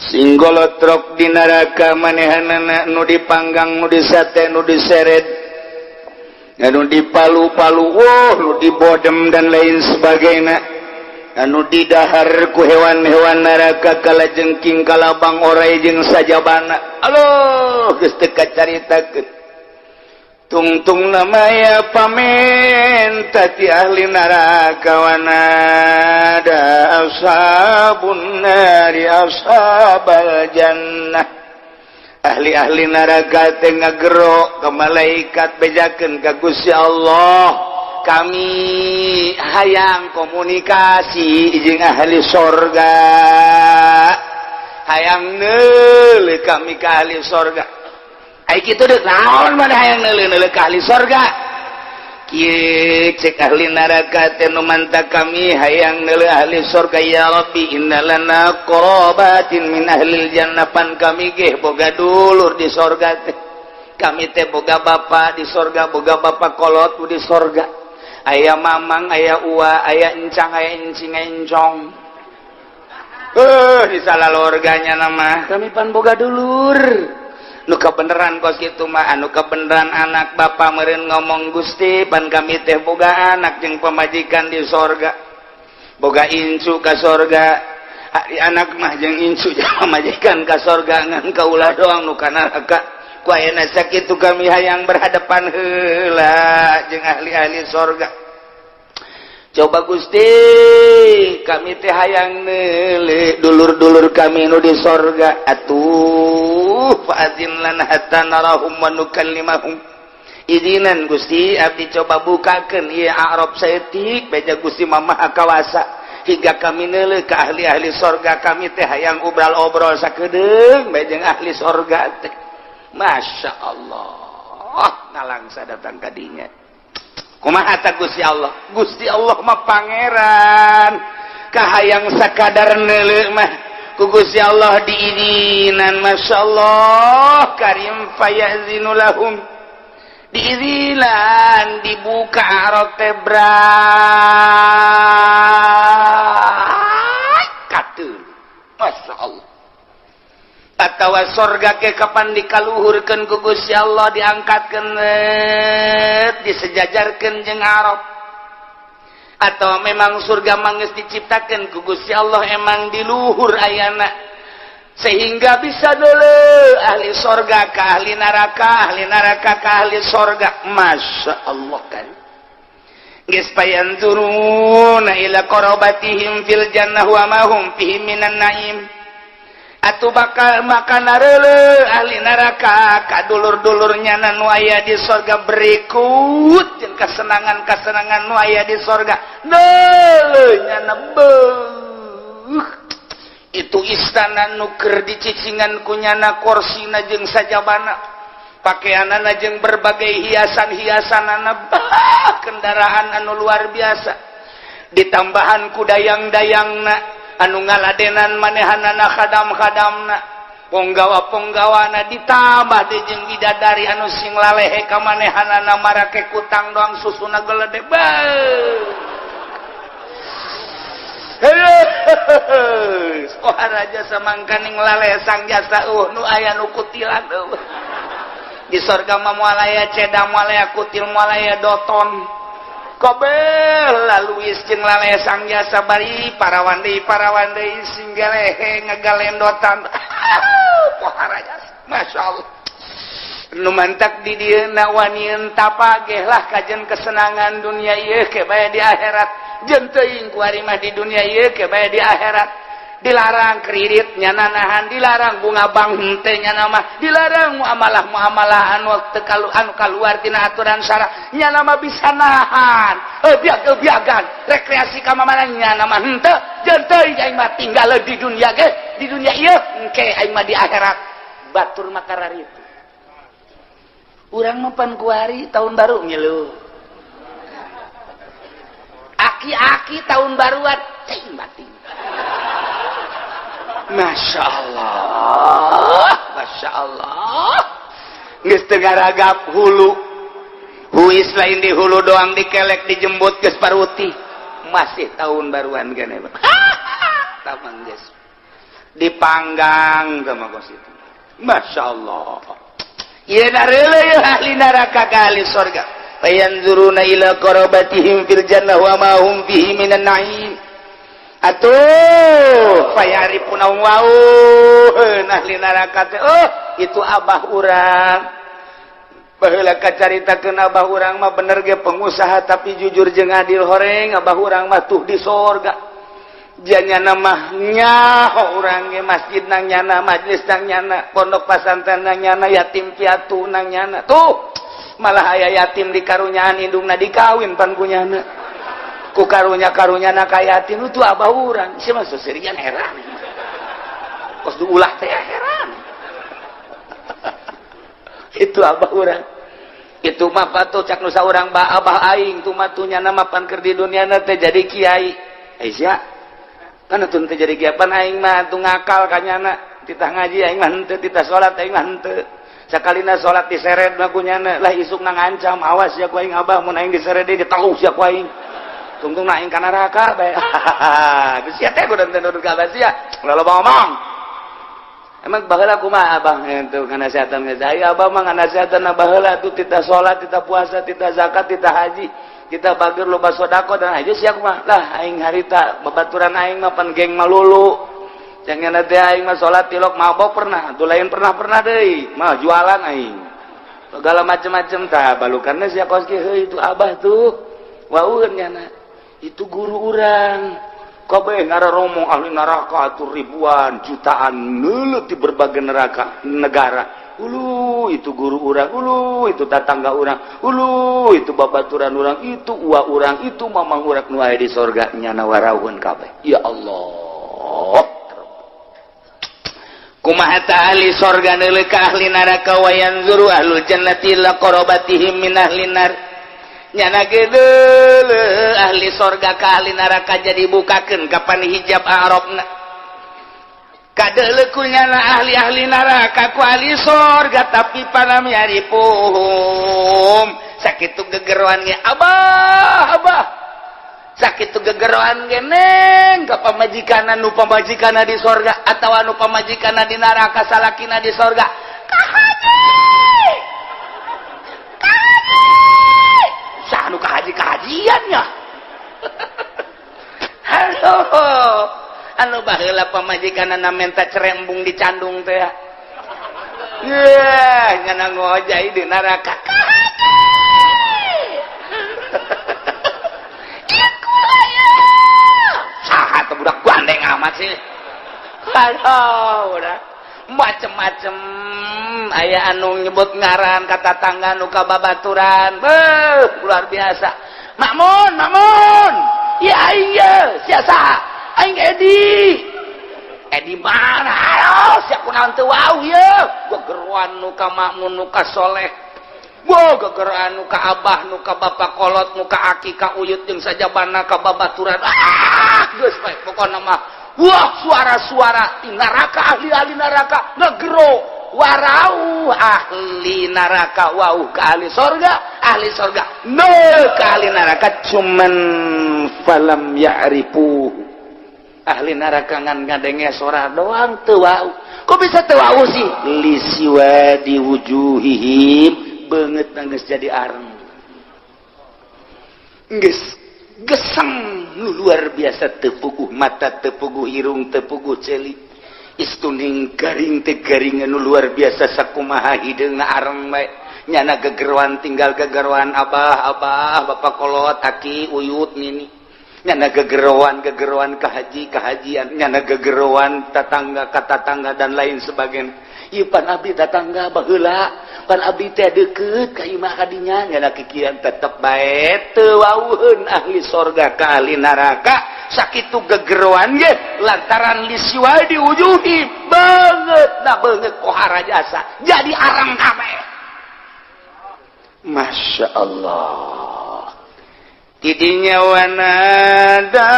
[SPEAKER 1] Singgolotrok di neraka manehanana nu dipanggang, nu disate, nu diseret, anu dipalu-palu, wah, nu dibodem dan lain sebagainya, anu didahar ku hewan-hewan neraka, kalajengking, kalabang, orai jeung sajabana. Aloh, geus teu kacaritakeun. Tungtung namanya pamenta ti ahli neraka, wanada ashabun nari ashabal jannah. Ahli-ahli neraka teh ngagero ke malaikat, bejakeun ka Gusti Allah, kami hayang komunikasi jeung ahli sorga, hayang neuleuh kami ka ahli sorga. Ai kitu deuk naon mana hayang neuleuh-neuleuh ka ahli sorga? Kieu cek ahli neraka teh, nu manta kami hayang neuleuh ahli sorga, ya Rabbi, innalana qarabatin min ahlil jannah, pan kami ge boga dulur di sorga teh. Kami teh boga bapa di sorga, boga bapa kolot di sorga, aya mamang, aya ua, aya encang, aya encing, encong, eh, di salah lorganya nama kami pan boga dulur nu kebeneran kos kitu mah, anu kebeneran anak bapak meureun ngomong, Gusti, pan kami teh boga anak jeung pamajikan di sorga, boga incu ka sorga. Ari anak mah jeung incu jeung pamajikan ka sorga, ngan kaula doang nu ka neraka. Ku ayeuna sakitu kami hayang berhadapan heula jeung ahli-ahli sorga. Coba Gusti, kami teh hayang neuleuh dulur-dulur kami nu di sorga. Atuh fa'adzin lana hatta narahum wa nukallimahum. Izinan Gusti, abdi coba bukakeun ieu Arab saeutik, beja Gusti mah Maha Kawasa, hingga kami neuleuh ke ahli-ahli sorga. Kami teh hayang obrol-obrol sakedeung bae jeung ahli sorga teh. Masya Allah, ngalangsa datang ka dinya. Kumaha ta Gusti Allah? Gusti Allah mah pangeran, kahayang sakadar neuleuh mah ku Gusti Allah diizinan. Masya Allah karim, fayazinu lahum, diizinan, dibuka Arab teh bray katul. Masya Allah. Atau sorga ke kapan dikaluhurkeun ku Gusti Allah, diangkatkeun, disejajarkeun jeung Arab, atau memang surga mangges diciptakan ku Gusti Allah emang di luhur ayana, sehingga bisa dulu ahli sorga ke ahli neraka, ahli neraka ke ahli sorga. Masya Allah kan. Geus fayanzuruna ila qarabatihim fil jannah wa ma hum fihi minan naim. Atuh bakal makan nareuleuh ahli neraka ka dulur-dulurnya nu aya di sorga, berikut jeung kesenangan-kesenangan nu aya di sorga. Neuleuh nyana, beuh, itu istana nu keur dicicingan ku nyana, korsina jeung sajabana, pakaianana jeung berbagai hiasan-hiasanana, bah, kendaraan anu luar biasa, ditambahan ku dayang-dayangna anu ngaladenan manehanana, khadam-khadamna, ponggawa-ponggawana, ditambah deui jeung bidadari anu sing lalehe ka manehanana, marake kutang doang, susuna gelede. Beuh. Oh, raja samangkaning lalesang jasa nu aya nu kutilan eueuh. Di sorga mah moal aya ceda, moal aya kutil, moal aya doton. Kabeh laluis jeung lalesang jasa bari parawan deui, parawan deui, singgelehe ngagalendotan. Pohara jasa, Masya Allah. Nu mantak di dieu wanian tapageh lah kajen kesenangan dunia ieu ke bae di akhirat. Jeung teuing kuari mah di dunia ieu ke bae di akhirat. Dilarang kredit nyana nahan, dilarang bunga bank henteu nyana mah, dilarang muamalah muamalah anu teu kalu anu kaluar tina aturan syara nyana mah bisa nahan. Biag biagan rekreasi ka mana nyana mah henteu. Jeung teuing aing mah tinggal di dunia ge, di dunia ieu engke aing mah di akhirat. Batur mah kararitu. Urang mah pan kuari tahun baru ngilu, aki-aki tahun baruan cing batin. Masya Allah, Masya Allah. Geus teu ngaragap hulu huis, lain di hulu doang, dikelek, dijembut geus paruti, masih tahun baruan gene. Tamang geus dipanggang sama kos itu. Masya Allah. Ieu nareuleuh ahli neraka ka ahli sorga. Fayanzuruna ila qarabatihim fil jannah wa ma hum fihi minan na'im. Atuh fayarifuna wau ahli neraka teh, oh, itu abah urang. Baheula kacaritakeun abah urang mah bener ge pengusaha, tapi jujur jeung adil, horeng abah urang mah tuh di sorga. Janya mah nyaho urang ge masjid nang nyana, majlis nang nyana, pondok pasantren nang nyana, yatim piatu nang nyana. Tuh malah aya yatim di karunyaan indungna dikawin pan ku nyana, ku karunya karunya na ka yatim. Itu abah urang sih mah seserian, heran kos diulah teh, heran. Itu abah urang itu mah patuh cak nusa urang ba abah aing tuh mah tuh nyana mah pan keur di dunia teh jadi kiai. Aisyah kan atuh teh jadi kiai, pan aing mah tuh ngakal ka nyana, titah ngaji aing mah henteu, titah salat aing mah henteu. Sakalina salat diseret mah ku nyana lah, isuk nang ngancam, "Awas ya ku aing abah, mun aing diseret deui diteluh sia ku aing, tungtung aing ka neraka bae." Geus sia teh kudu teu ka abah sia loba ngomong. Emang baheula kumaha abah itu nganasihatan geus aya abah mah nganasihatan baheula tuh titah salat, titah puasa, titah zakat, titah haji, kita bager loba sedekah dan aja sia kumaha lah aing harita. Babaturan aing mah pan geng malulu, jangan teh aing mah salat tilok mabok pernah tuh, lain pernah-pernah deui mah, jualan aing segala macem-macem. Tah balukanna sia kos kieu, itu abah tuh waueun nyana, itu guru urang. Kabeh ngararomong ahli neraka tuh ribuan jutaan nulut di berbagai neraka negara. Ulu, itu guru urang, ulu, itu tetangga urang, ulu, itu babaturan urang, itu uwa urang, itu mamang urang nu aya di sorga nyana warawun kabeh. Ya Allah, kumaha ta ahli sorga neuleuh ka ahli neraka? Wa yanzuru ahlul jannati ila qarabatihim min ahli nar. Nyana ge ahli sorga ka ahli neraka, jadi bukakeun kapan hijab Arabna, kadeuleuh ku nyana ahli-ahli neraka ku ahli sorga, tapi falam ya'rifuhum. Sakitu gegeroan ge abah, abah sakitu gegeroan ge neng ka pamajikanna, nu pamajikanna di sorga atawa nu pamajikanna di neraka, salakina di sorga. Ka haji, ka haji, saha nu ka haji kahajiannya? Halo, anu baheula pamajikanna menta cerembung dicandung teh ya, nyana ngojai di neraka. Ka haji. Iku aya. Saha tuh budak gandeng amat sih? Aduh, udah macem-macem, aya anu nyebut ngaran kata tangga nu kababaturan. Beuh, luar biasa. Makmun, Makmun ya, aing ye sia saha? Aing Edi. Edi mana? Ayo sia kunaon teu wau ye? Gegeruan nu ka Makmun, nu ka Soleh. Wow, gegeruan nu ka abah, nu ka bapak kolot, nu ka aki, ka uyut jeung sajabana ka babaturan. Ah, geus bae pokona mah. Wah, suara-suara di neraka, ahli-ahli neraka ngegero warau ahli neraka wau ke ahli sorga, ahli sorga no ke ahli neraka, cuman falam ya'rifu. Ahli neraka ngan ngadenge sora doang, teu wau. Kok bisa teu wau sih? Lisiwadi wujuhihim, beungeut geus jadi areng. Geus gesang nu luar biasa, teu puguh mata, teu puguh irung, teu puguh ceuli, istuning garing teh garing nu luar biasa. Sakumaha hideungna areng bae. Nyana gegeroan, tinggal gegeroan abah, abah, bapak, kolot, aki, uyut, nini. Nyana gegeroan, gegeroan ke haji, kehajian. Nyana gegeroan tetangga ka tetangga dan lain sebagainya. Ieu pan abdi tetangga baheula, pan abdi teh deket ka imah kadinya. Nyana kikian tetep bae teu wawuheun ahli sorga ka ahli neraka. Sakitu gegeroan ge lantaran lisiwadi wujuhi banget nah banget pohara jasa jadi arang kabeh. Masya Allah, tidinya wanada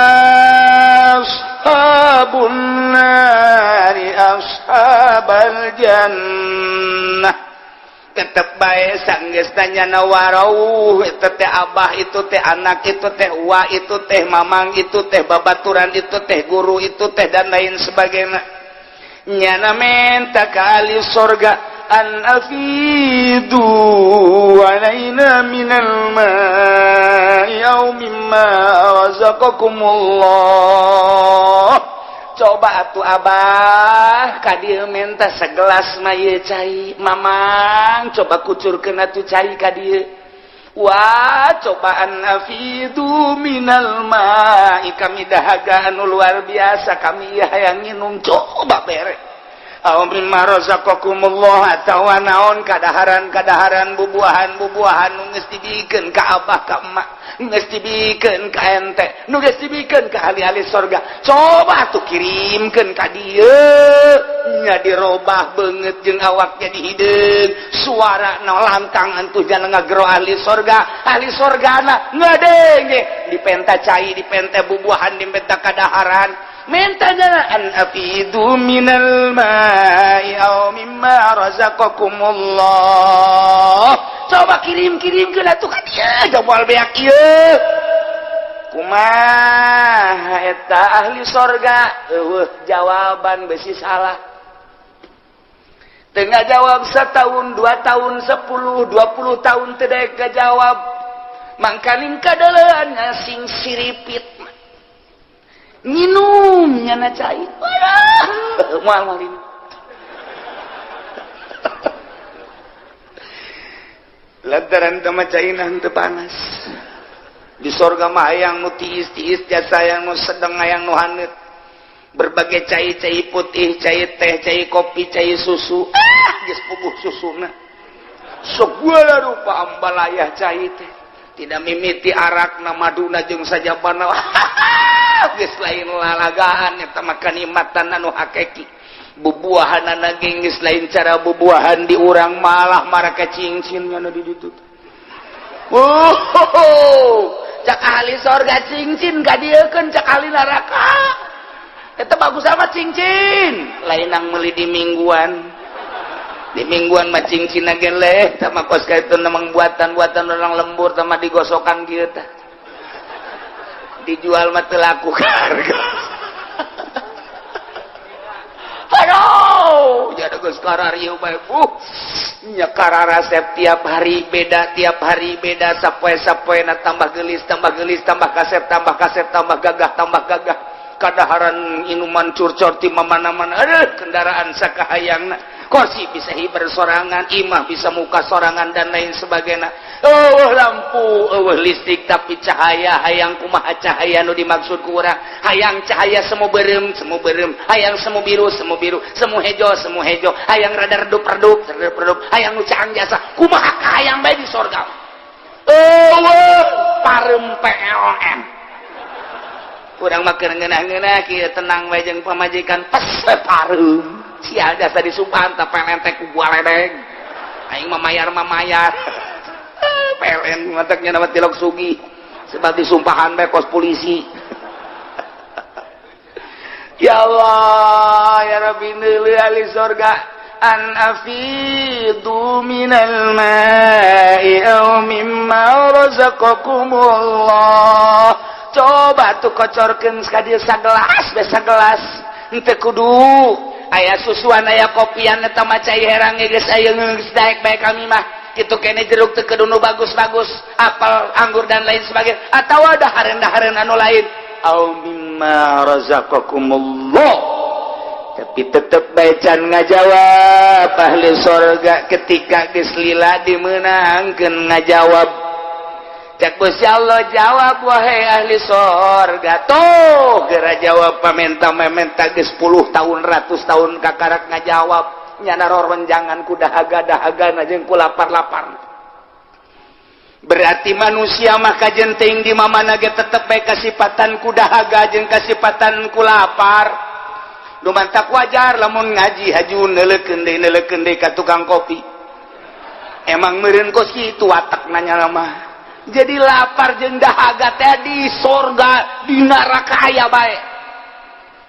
[SPEAKER 1] ashabun nari ashabal jannah. Tetep bae sanggeus tanya warauh itu teh abah, itu teh anak, itu teh wa, itu teh mamang, itu teh babaturan, itu teh guru, itu teh dan lain sebagainya. Nyana menta ka ahli sorga, an afidu alaina minal ma'i aw mimma razaqakumullah. Coba atuh abah ka dieu menta segelas mah ieu cai. Mamang, coba kucurkeun atuh cai ka dieu. Wah, cobaan afidu minal ma'i, kami dahaga anu luar biasa, kami ya hayang nginum, coba bere. Aw mimma razaqakumullah, atawa naon kadaharan-kadaharan, bubuahan-bubuahan nu geus dibikeun ka abah, ka emak, geus dibikeun ka ente, nu geus dibikeun ka ahli-ahli sorga, coba tuh kirimkeun ka dieu. Nya dirobah beungeut jeung awak jadi hideung, suara na lantang antuh jangan ngagero ahli sorga. Ahli sorgana ngadenge dipenta cai, dipenta bubuahan, dipenta kadaharan. Mintanya an afidu minal ma'i aw mimma razaqakumullah, coba kirim-kirim ke atuh ka dieu, jabal beak ieu. Kumaha eta ahli sorga? Eueuh jawaban, besi salah. Tengah jawab setahun, 2 tahun, 10, 20 tahun teu daek jawab. Mangkaning kadelean sing siripit minum nyana cai. Wah, moal moal ini lantaran tama caina henteu panas. Di sorga mah hayang nu tiis-tiis jasa, yang nu sedeng, hayang nu haneut, berbagai cai, cai putih, cai teh, cai kopi, cai susu. Ah, geus puguh susuna, segala rupa ambalayah cai teh, tidak mimiti arak na, maduna, jeung sajabana. Geus lain lalagaan eta mah, kanikmatan anu hakiki. Bubuahan geus lain cara bubuahan di urang, malah marake cincin anu di ditu. Oh, cak ahli sorga cincin kadieukeun, cak ahli neraka eta bagus amat cincin lain nang meuli di mingguan. Di mingguan mah cincin ge leh sama kos ka itu memang buatan-buatan orang lembur, sama digosokan kieu tah, dijual mah teu laku harga. Aduh, jadi geus kararieu bae. Nya kararasep tiap hari beda, tiap hari beda, sapoe-sapoena tambah gelis, tambah gelis, tambah kasep, tambah kasep, tambah gagah, tambah gagah. Kadaharan inuman curcor ti mana-mana. Aduh, kendaraan sakahayangna, kursi bisa hiber sorangan, imah bisa muka sorangan, dan lain sebagainya. Oh, lampu, oh, listrik, tapi cahaya hayang kumaha? Cahaya nu dimaksud ku urang hayang cahaya semu berem, semu berem, hayang semu biru, semu biru, semu hejo, semu hejo, hayang rada redup redup, redup redup, hayang nu caang jasa, kumaha hayang bae di sorga. Oh, parem PLN. Kurang mah keur ngeunah-ngeunah kieu, tenang bae jeung pamajikan, pes pareum. Sia jasa disumpahan tah PLN teh ku ledeng. Aing mah mayar mah mayar. PLN mataknya nama tilok sugi sebab disumpahan bae kos polisi. Ya Allah, ya Rabbi, neuleuh ahli sorga, an afidu minal ma'i aw mimma razaqakumullah, coba tuh kocorkeun ka dieu sagelas be, sagelas henteu kudu aya susuan, aya kopian, eta mah cai herang geus aya, geus daek bae kami mah. Kitu kene jeruk teu kudu nu bagus-bagus, apel, anggur, dan lain sebagainya, atau ada dahareun-dahareun anu lain. Au mimma razaqakumullah. Tapi tetep bae can ngajawab ahli sorga. Ketika geus lila dimenangkeun ngajawab, cek Gusti Allah, "Jawab, wahai ahli sorga." Tuh gera jawab. Pamenta mementa geus 10 tahun, ratus tahun, kakarak ngajawab. Nyana roronjangan ku dahaga dahaga jeung ku lapar-lapar. Berarti manusia mah kajenting di mana ge tetep bae kasipatan ku dahaga jeung kasipatan ku lapar. Nu mantak wajar lamun ngaji haju neuleukeun deui, neuleukeun deui ka tukang kopi. Emang meureun kos kitu watak nanya mah. Jadi lapar jeung dahaga teh di sorga, di neraka aya bae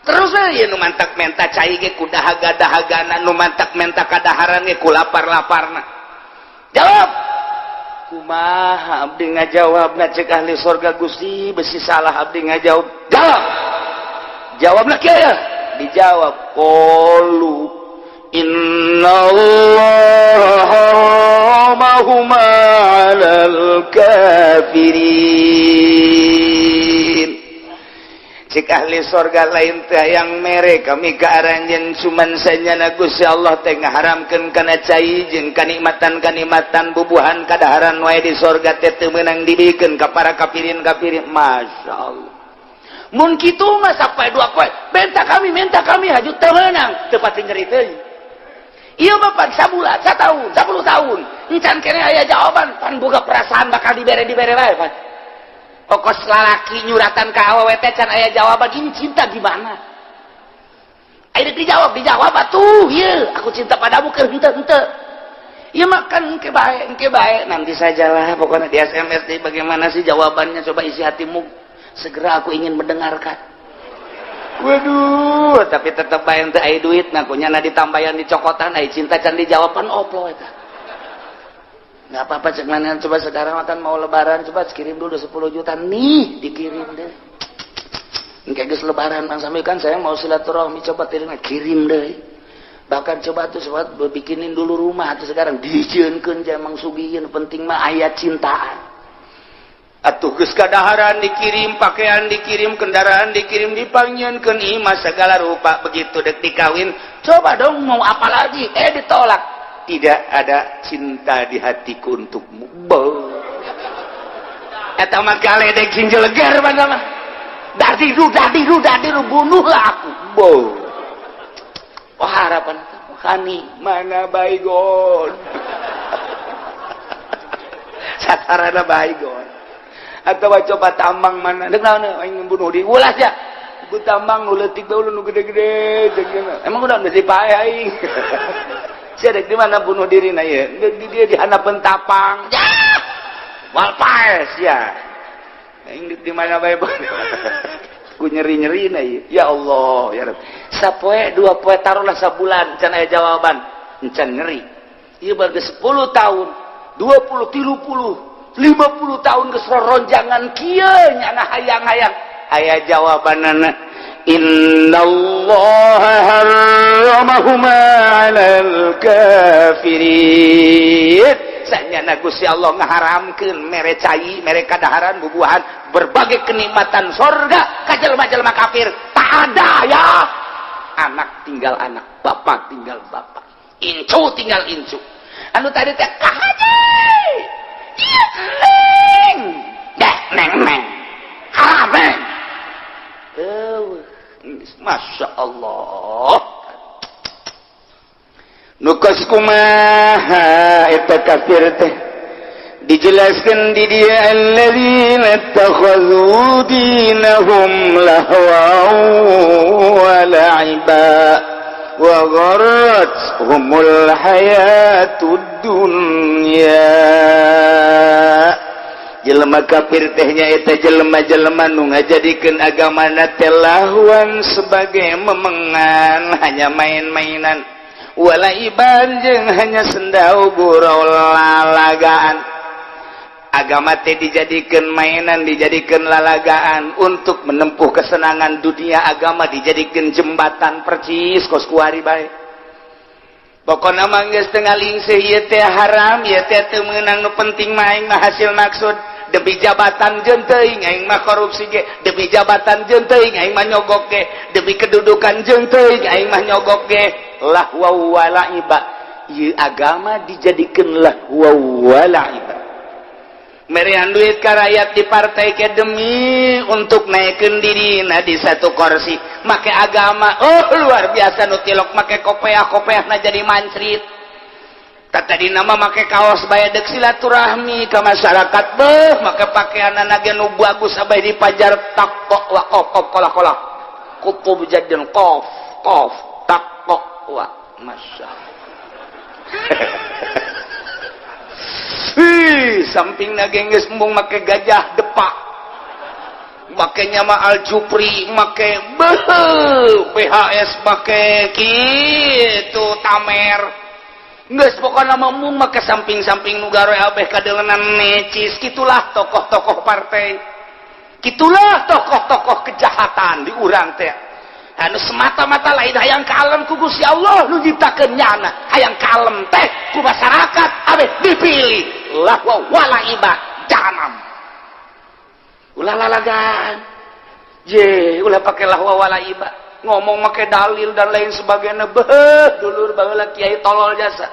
[SPEAKER 1] terus ya. Nu mantak menta cai ge ku dahaga dahagana, nu mantak menta kadaharan ge ku lapar-laparna. "Jawab." "Kumaha abdi ngajawab?" Cek ahli sorga, "Gusti, besi salah abdi ngajawab." "Jawab, jawablah." Kieu ya dijawab, qalu innallaha harramahuma 'alal kafirin. Cek ahli sorga, "Lain teh yang mere kami ke aranjeun, cuman sanyana Gusti Allah teh ngaharamkeun kana cai jeung kanikmatan-kanikmatan, bubuhan, kadaharan wae di sorga teh teu meunang dibikeun ka para kafirin-kafirin." Masya Allah, mun kitu mah sampai 2 poe minta kami, minta kami haju teu meunang, teu pati nyeri teuing. Iya, bapak, sabulan, satahun, 10 tahun encan kene aya jawaban, pan boga perasaan bakal dibere, dibere wae. Pan pokos lalaki nyuratan ka awewe teh can aya jawaban, ini cinta gimana? Ayo dijawab, dijawab atuh. Ieu aku cinta padamu ke henteu henteu. Iya, makan engke bae, engke bae, nanti sajalah pokoknya. Di SMS deh, bagaimana sih jawabannya? Coba isi hatimu, segera aku ingin mendengarkan. Waduh, tapi tetep bae teu aya duit nah kunyana ditambayan, dicokotan. Aya cinta can dijawaban, oplo eta. Nggak apa-apa, cek mana, coba sekarang akan mau Lebaran, coba kirim dulu 10 juta nih, dikirim deh. Engke geus Lebaran, Bang Sami, kan saya mau silaturahmi, coba kirim, kirim deh. Bahkan coba tuh sobat bikinin dulu rumah atau sekarang dijieunkeun emang sugihin, penting mah aya cintaan. Atuh geus kadaharan dikirim, pakaian dikirim, kendaraan dikirim, dipanggieunkeun imah segala rupa. Begitu dek dikawin, coba dong, mau apa lagi? Eh, ditolak. "Tidak ada cinta di hatiku untukmu." Bo, eta mah galedek sing jeleger mana mah. Dadiru dadiru dadiru, bunuhlah aku. Bo, oh, harapan Hani mana baygon, satarana baygon atau coba tambang mana dek naon aing bunuh diri ulah ya. Bu, tambang nu leutik bae, nu gede-gede. Emang udah geus dipae aing sia. Dek di mana bunuh diri na ieu? Di dia di handapeun tapang ya, moal paes ya. Aing di mana bae ku nyeri-nyeri na ieu. Ya Allah, ya Rabb. Sapoe, 2 poe, taruhlah sabulan can aya jawaban, encan nyeri. Ieu baru 10 tahun, 20, 30, 50 tahun geus roronjangan kieu nyana hayang-hayang aya jawabanana. Innallaha harramahuma 'alal kafirin. Sanyana Gusti Allah ngaharamkeun mere cai, mere kadaharan, bubuhan, berbagai kenikmatan sorga ka jelema-jelema kafir. Tak ada ya, anak tinggal anak, bapak tinggal bapak, incu tinggal incu. Anu tadi teh kahaji. Iya, neng. Deh, neng neng. Haram, neng. Masya Allah. Nukas kumaha eta kafir teh dijelaskan di dia, alladzina ittakhadhu dinahum lahwan wa la'iba wa gharrathumul hayatud dunya. Jelema kafir teh nyaeta jelema-jelema nu ngajadikeun agamana teh lahwan, sebagai memengan, hanya main-mainan, walaiban, jeung hanya sendau gurau, lalagaan. Agama teh dijadikan mainan, dijadikan lalagaan untuk menempuh kesenangan dunia. Agama dijadikan jembatan, percis kos kuari bae. Pokona mah geus teu ngalingseuh ieu teh haram, ieu teh teu meunang, nu penting mah aing mah hasil maksud. Demi jabatan jeung teuing aing mah korupsi ge, demi jabatan jeung teuing aing mah nyogok ge, demi kedudukan jeung teuing aing mah nyogok ge. Lahwa wala'iba, ieu agama dijadikeun lahwa wala'iba. Merian duit ka rakyat di partai ke demi untuk naikkan diri nah di satu kursi make agama. Oh, luar biasa, nu tilok make kopeah, kopeah na jadi mancrit. Tadi nama make kaos bae dek silaturahmi ke masyarakat, beuh, make pakaian ge nu bagus sampai dipajar tak kok wa kof kof kolah kolah kupu bijadin kof kof tak kok wa masya. Hih, samping geus embung make gajah depak, make nyama Al Jupri, make beuh PHS, make kitu tamer geus pokona mah embung make samping-samping nu garoe abeh kadeulenan necis. Kitulah tokoh-tokoh partai, kitulah tokoh-tokoh kejahatan di urang teh anu semata-mata lain hayang kalem ku Gusti Allah nu nyiptakeun nyana, hayang kalem teh ku masyarakat abeh dipilih. Lahwa wala iba jahanam, ulah lalagan je, ulah pake lahwa wala iba, ngomong make dalil dan lain sebagainya. Beuh, dulur, baheula kiai tolol jasa.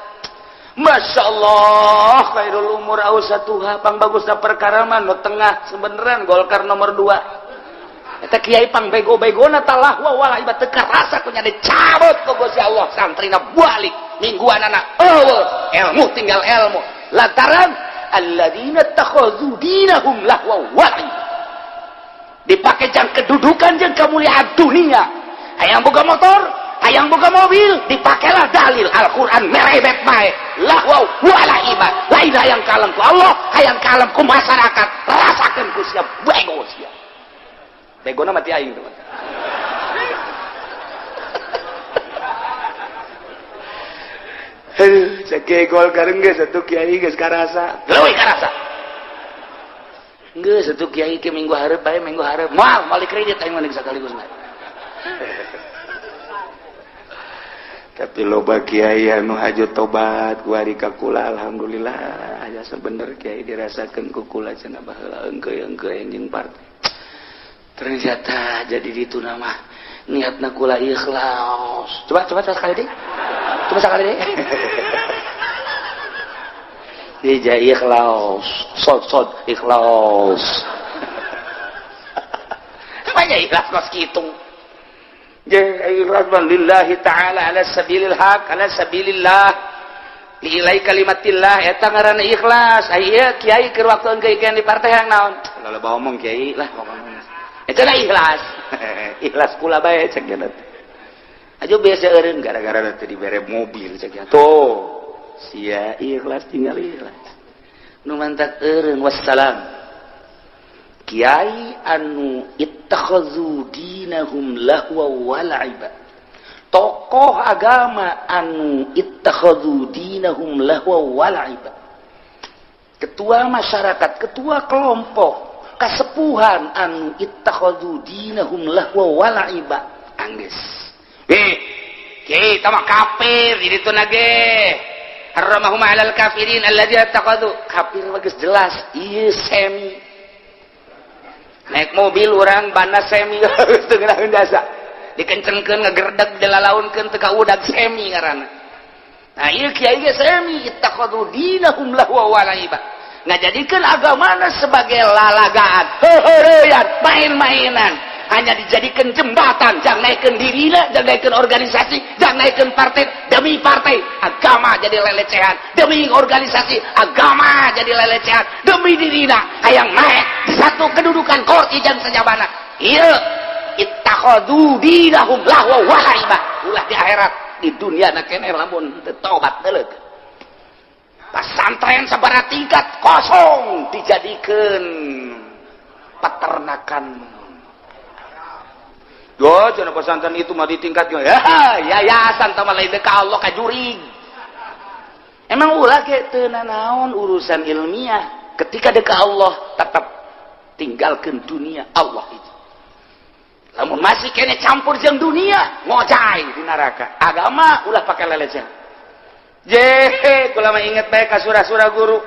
[SPEAKER 1] Masya Allah, khairul umur awsatuha, pang bagusna perkara mah nu tengah. Sebeneran Golkar nomor 2 eta kiai pang bego-begona talah wa wala iba teu karasa ku nya dicabut ku Gusti Allah santrina balik mingguan anak eueuh ilmu tinggal ilmu lantaran alladzina takhadhu dinahum lahwa wa dipake jang kedudukan jeung kemuliaan dunia. Hayang boga motor, hayang boga mobil, dipakailah dalil Al-Qur'an merebet bae. Lahwa wala iba lain hayang kalem ku Allah, hayang kalem ku masyarakat. Rasakeun ku sia, bego sia, begona mati aing teman. Aduh, cek Golkar geus atuh kiai geus karasa. Leuwih karasa. Geus atuh kiai ke minggu hareup bae, minggu hareup. Moal balik kredit aing mah sakaligus mah. Tapi loba kiai anu haju tobat kuari ka kula, alhamdulillah aya sabener kiai dirasakeun ku kula cenah baheula engkeu-engkeu jeung partai. Ternyata jadi itu nama niatna kula ikhlas. Coba coba sekali deh. Coba sekali deh. Ija ikhlas, sod sod ikhlas. Namanya ikhlas kos kitu. Ja ikhlas man lillahi ta'ala ala sabilil haq ala sabilillah liilai kalimatillah eta ngaranna ikhlas. Ai ieu kiai keur waktu engke di partai hayang naon? Loba omong kiai lah pokona. Itu lah ikhlas. Ikhlas kula bae cek nya teh. Aja biasa eureun gara-gara teh dibere mobil cek nya. Tuh. Sia ikhlas tinggal ikhlas. Nu mantak eureun wassalam. Kiai anu ittakhazu dinahum lahwa wa la'iba. Tokoh agama anu ittakhazu dinahum lahwa wa la'iba. Ketua masyarakat, ketua kelompok kasepuhan anu ittakhadhu dinahum lahwa wa la'iba anggeus. Eh, kiai tama kafir di ditu nage. Harramahum 'alal kafirin alladzina ittakhadhu. Kafir mah geus jelas, ieu semi. Naik mobil urang bana semi teu ngeunaheun jasa. Dikencengkeun ngegerdeg dilalaunkeun teu ka udag semi ngaranna. Nah, ieu kiai ge semi ittakhadhu dinahum lahwa wa la'iba. Ngajadikeun agamana sebagai lalagaan, heuheureyan, main-mainan, hanya dijadikan jembatan, jangan naikkan dirina, jangan naikkan organisasi, jangan naikkan partai, demi partai agama jadi lelecehan, demi organisasi agama jadi lelecehan, demi dirina hayang naik di satu kedudukan kursi jang sejabana. Ieu ittakhadhu dinahum lahwa wa la'iba, ulah di akhirat, di dunia na keneh lamun teu tobat deuleuh. Pesantren sabara tingkat kosong dijadikan peternakan. Yo, jangan pesantren itu mah ditingkatkan. Ya, yayasan tama lain ka Allah kajurig. Emang ulah ke teu nanaon urusan ilmiah. Ketika deka Allah tetap tinggalkan dunia Allah itu. Lamun masih kene campur jeung dunia, ngocai di neraka. Agama ulah pakai lelecehan. Je, kula mah inget bae ka surah-surah guru.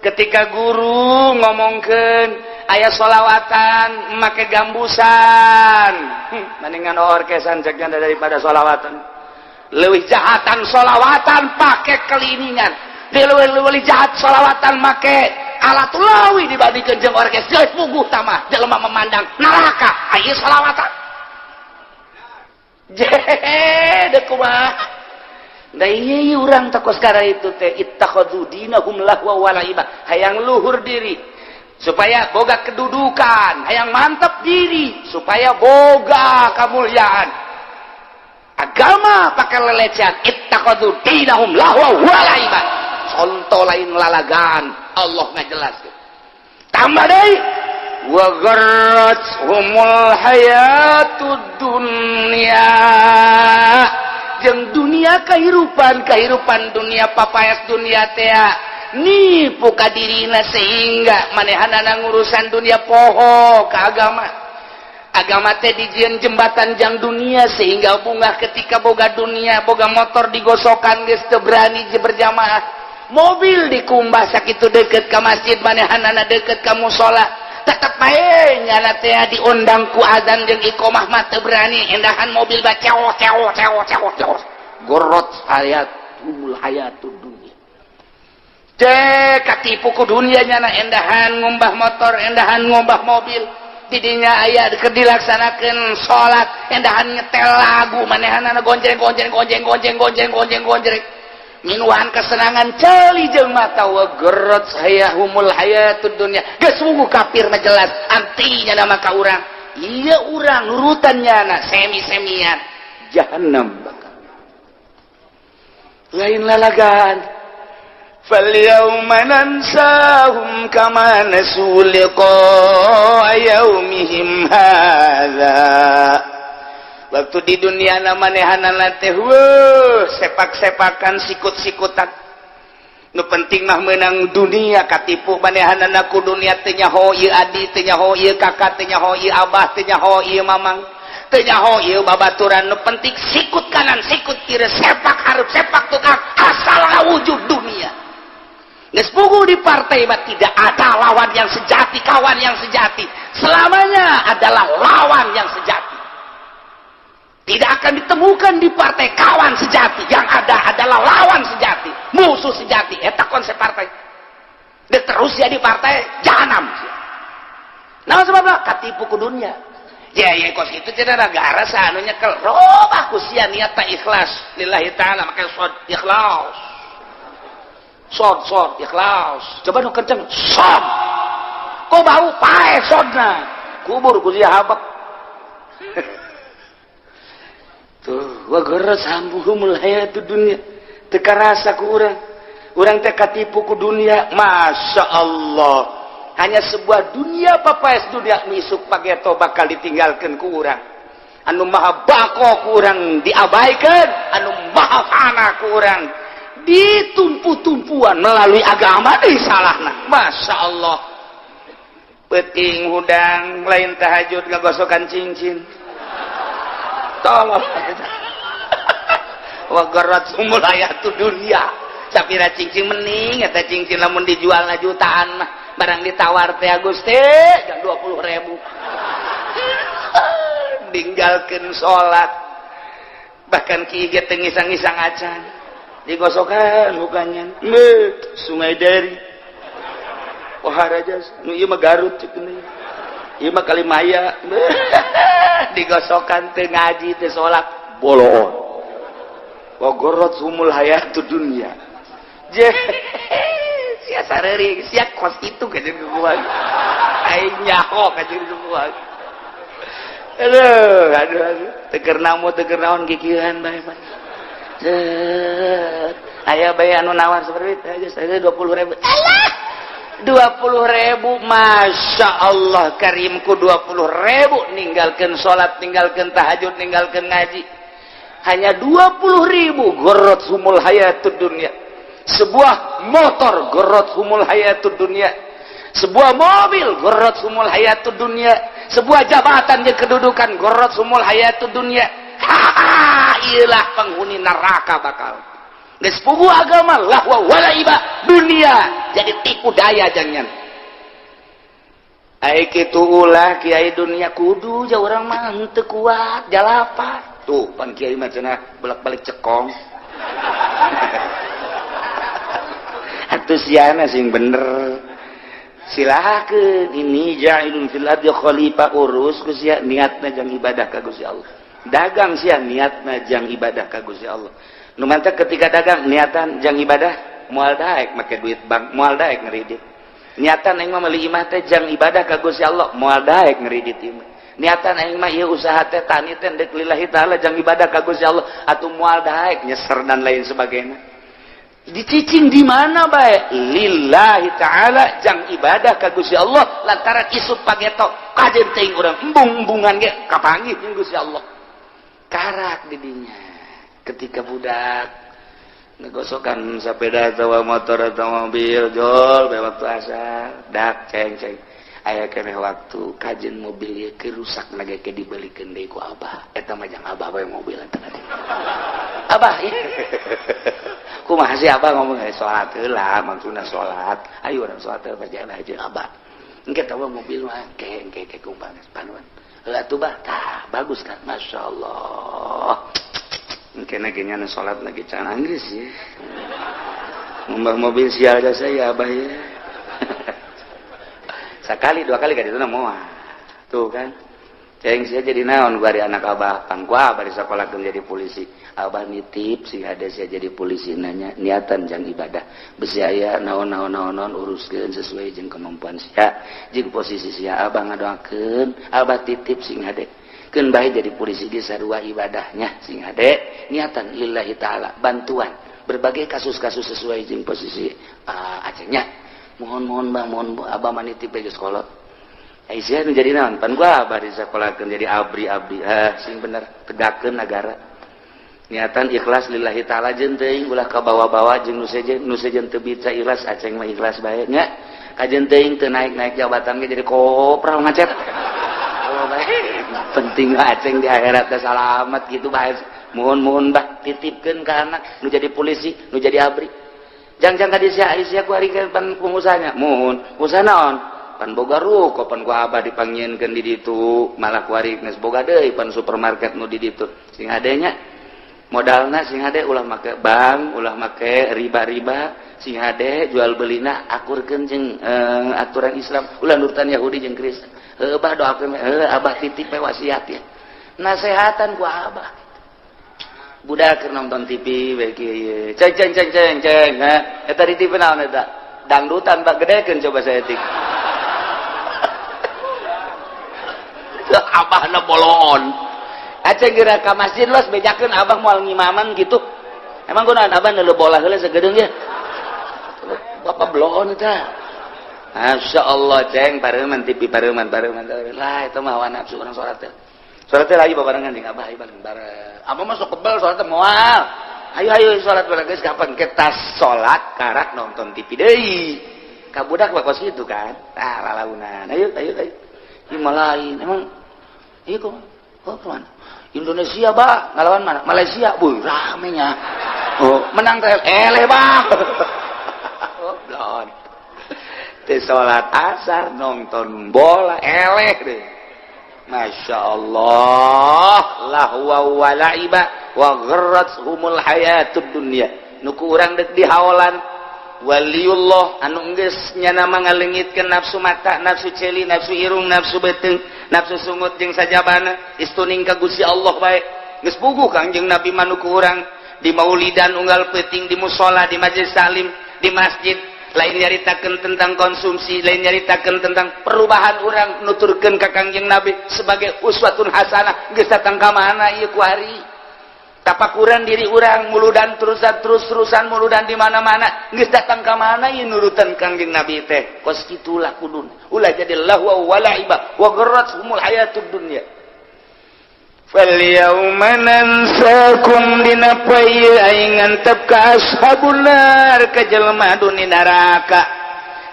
[SPEAKER 1] Ketika guru ngomongkeun aya solawatan make gambusan. Mendingan orkesan cek daripada solawatan. Leuwih jahatan solawatan pake keliningan. Leuwih jahat solawatan make alat leuwih dibandingkeun jeung orkes. Geus puguh tamah jelema memandang neraka aya solawatan. Je, deuk kumaha? Nah, iya urang takos sekarang itu teh ittakhadhu dinahum lahwa wa la'iba. Hayang luhur diri supaya boga kedudukan, hayang mantap diri supaya boga kemuliaan. Agama pakai lelecehan, ittakhadhu dinahum lahwa wa la'iba. Contoh lain lalagan, Allah ngajelaskeun. Tambah deui wa gharrathumul hayatud dunya, jeung dunia, kehidupan kehidupan dunia, papaes dunia tea nipu ka dirina sehingga manehanana ngurusan dunia poho ke agama. Agama teh dijieun jembatan jang dunia, sehingga bunga ketika boga dunia, boga motor digosokan geus teu berani berjamaah, mobil dikumbah sakitu deket ka masjid, manehanana deket ka musola, tetep bae nyana teh diundang ku azan jeung iqomah mah teu berani, endahan mobil bae cewo cewo cewo cewo cewo. Gorot hayatul hayatud dunya. Cek katipu ku dunia nyana, endahan ngumbah motor, endahan ngumbah mobil, didinya aya keur dilaksanakeun salat, endahan nyetel lagu, manehanana gonjreng gonjreng gonjreng gonjreng gonjreng gonjreng gonjreng, minuan kesenangan celi jeung mata. Wa gerot hayahumul hayatud dunya. Geus sungguh kafir mah jelas antinya nama ka urang, iya urang nurutan nyana semi-semian jahannam bakal lain lalagan. Falyawma nansahum kama nasu liqa'a yaumihim hadza. Waktu di dunia manehanana teh weuh sepak-sepakan, sikut-sikutan, nu penting mah menang dunia. Katipu manehanana ku dunia, teu nyaho ieu adi, teu nyaho ieu kakak, teu nyaho ieu abah, teu nyaho ieu mamang, teu nyaho ieu babaturan. Nu penting sikut kanan, sikut kiri, sepak hareup, sepak tukang, asal wujud dunia. Geus puguh di partai mah tidak ada lawan yang sejati, kawan yang sejati. Selamanya adalah lawan yang sejati. Tidak akan ditemukan di partai kawan sejati. Yang ada adalah lawan sejati, musuh sejati. Eta konsep partai. Dan terus jadi partai jahanam. Nah, sebabnya katipu ku dunia. Ya, ya kos itu tidak negara anu nyekel. Robah ku sia niat tak ikhlas lillahi ta'ala, maka sod ikhlas. Sod sod ikhlas. Coba nu kenceng sod. Kok bau pae sodna. Kubur ku sia habak. Tuh, wa gharrathumul hayatud dunya. Teu karasa ku urang. Urang teh katipu ku dunia. Masya Allah. Hanya sebuah dunia, papaes dunia, misuk pageto bakal ditinggalkan ku urang. Anu maha bako ku urang diabaikan, anu maha fana ku urang ditumpu-tumpuan melalui agama deui salahna. Masya Allah. Peuting hudang lain tahajud ngagosokan cincin. Tolong. Wa gharrathumul hayatud dunya. Sapira cincin mening eta cincin lamun dijual na jutaan mah, barang ditawar teh Gusti jam 20.000. Ninggalkeun salat, bahkan ki ge teu ngisang-ngisang acan, digosokan bukannya Sungai Dari. Wah, raja nu ieu mah Garut cek, ieu mah Kalimaya. Digosokan, teu ngaji, teu salat, boloon. Wa gharrathumul hayatud dunya. Je sia sareuring sia kos itu ka jeung gua, aing nyaho ka jeung gua. Aduh aduh aduh, teu keur namu, teu keur naon, kikieuan bae mah. Aya bae anu nawar seperti itu aja saya 20.000. Alah, 20.000, Masya Allah karimku, 20.000 ninggalkan sholat, ninggalkan tahajud, ninggalkan ngaji, hanya 20.000. Gharrathumul hayatud dunya. Sebuah motor gharrathumul hayatud dunya, sebuah mobil gharrathumul hayatud dunya, sebuah jabatan dan kedudukan gharrathumul hayatud dunya. Haha, iyalah penghuni neraka bakal. Geus puguh agama lahwa walaiba, dunia jadi tipu daya. Jangan ai kitu, ulah kiai. Dunia kudu ja urang mah henteu kuat jalapa tuh. Pan kiai mah cenah bolak-balik cekong atuh. Siana sing bener, silakan. Inni ja'ilun fil ardi khalifah, urus ku sia, niatna jang ibadah ka Gusti Allah. Dagang sia, niatna jang ibadah ka Gusti Allah. Nu mantak ketika dagang niatan jang ibadah, moal daek make duit bank, moal daek ngeridit. Niatan aing mah meuli imah teh jang ibadah ka Gusti Allah, moal daek ngeridit imah. Niatan aing mah ieu usaha teh, tani teh, dek lillahi taala, jang ibadah ka Gusti Allah, atuh moal daek nyeser dan lain sebagainya. Dicicing di mana bae lillahi ta'ala, jang ibadah ka Gusti Allah, lantaran isuk pageto kajen teuing urang embung-embungan ge kapanggih jeung Gusti Allah. Karak didinya ketika budak ngegosokan sepeda atau motor atau mobil jol bae waktu asar, dak ceng ceng aya keneh waktu kajen mobil ieu keur rusak nage ke dibelikeun deui ku abah. Eta mah jang abah bae mobil eta tadi. Abah kumaha sih? Abah ngomong salat heula, maksudna salat, ayo urang salat heula, perjalanan aja abah. Engke tahu mobil mah ke engke ke kumpang panuan heula tuh bah. Tah bagus kan? Masya Allah, engke lagi nyana salat lagi can Inggris ya ngembang mobil sial aja saya abah ya. Sekali dua kali ka ditu moal tuh kan. Ceng sia jadi naon bari anak abah? Pan ku abah disakolahkeun jadi polisi. Abah nitip sing ada sia jadi polisi nanya niatan jang ibadah. Besi aya naon naon naon naon, uruskeun sesuai jeung kemampuan sia jeung posisi sia. Abah ngadoakeun, abah titip sing hade. Keun bae jadi polisi ge sarua ibadahnya, sing hade niatan lillahi taala. Bantuan berbagai kasus-kasus sesuai jeung posisi acehnya. Mohon mohon bang, mohon abah mah nitip ge sekolah. Aisyah nu jadi naon? Pan gua abah disekolahkeun jadi abri-abri. Ah, sing bener tegakkeun negara. Niatan ikhlas lillahi taala jeung teuing ulah kabawa-bawa jeung nu sejen teu bisa ikhlas. Aceng mah ikhlas bae nya. Kajen teuing teu naik-naik jabatan ge jadi kopral ngacet. Oh, bae. Penting aceng di akhirat teh salamet gitu bae. Mohon-mohon bah titipkeun ka anak nu jadi polisi, nu jadi abri. Jang-jang ka sia sia ku ari pan pengusahanya. Mohon, usaha naon? Pan boga ruko, pan ku abah dipanggieunkeun di ditu, malah ku ari geus boga deui pan supermarket nu di ditu. Sing hadenya modalna sing hade, ulah make bank, ulah make riba-riba, sing hade jual belina akurkeun jeung aturan Islam, ulah nurutan Yahudi jeung Kristen. Heuh bah, doakeun heuh, abah titip we wasiat ya. Nasehatan ku abah. Budak keur nonton TV we kieu. Ceng ceng ceng ceng ceng, ha eta di TV naon eta? Dangdutan, Pak, gedekeun coba saeutik. Abahna bolon. Aceng geura ka masjid los bejakeun abah moal ngimaman gitu. Emang kunaon abah neuleuh bola heula sagedeung ya? Bapak bloon eta. Masya Allah, ceng pareuman TV, pareuman pareuman lah itu mah hawa nafsu urang. Salat teh, salat teh lagi babarengan jeung abah, bareng bareng. Abah mah sok kebel salat teh moal. Ayo ayo salat bareng. Geus kapan kita salat karak nonton TV deui. Ka budak mah kos kitu kan. Tah lalaunan, ayo ayo ayo. Ieu mah lain emang ieu kok. Oh, kemana Indonesia bah ngalawan mana Malaysia? Buh, ramenya. Oh, menang teh eleh bah. Oh, blon teh salat asar nonton bola eleh deh. Masya Allah, lahwa wa la'iba wa gharrat humul hayatud dunya. Nu ku urang dek dihaolan waliullah anu geus nyana ngaleungitkeun nafsu mata, nafsu celi, nafsu irung, nafsu beuteung, nafsu sungut jeung sajabana, istuning ka Gusti Allah bae. Geus puguh Kangjeng Nabi mah nu ku urang di maulidan unggal peuting, di musola, di majelis taklim, di masjid, lain nyaritakeun tentang konsumsi, lain nyaritakeun tentang perubahan urang nuturkeun ka Kangjeng Nabi sebagai uswatun hasanah. Geus datang ka mana ieu kuari tapakuran diri urang muludan terusan terus-terusan muludan di mana-mana? Geus datang ka mana ieu nurutan Kangjeng Nabi teh? Kos kitulah kudun, ulah jadi lahwa wa la'iba wa gharrat humul hayatud dunya. Falyauma nansakum, dina poe ieu aing ngantep ka ashabun nar, ka jelema dunia neraka.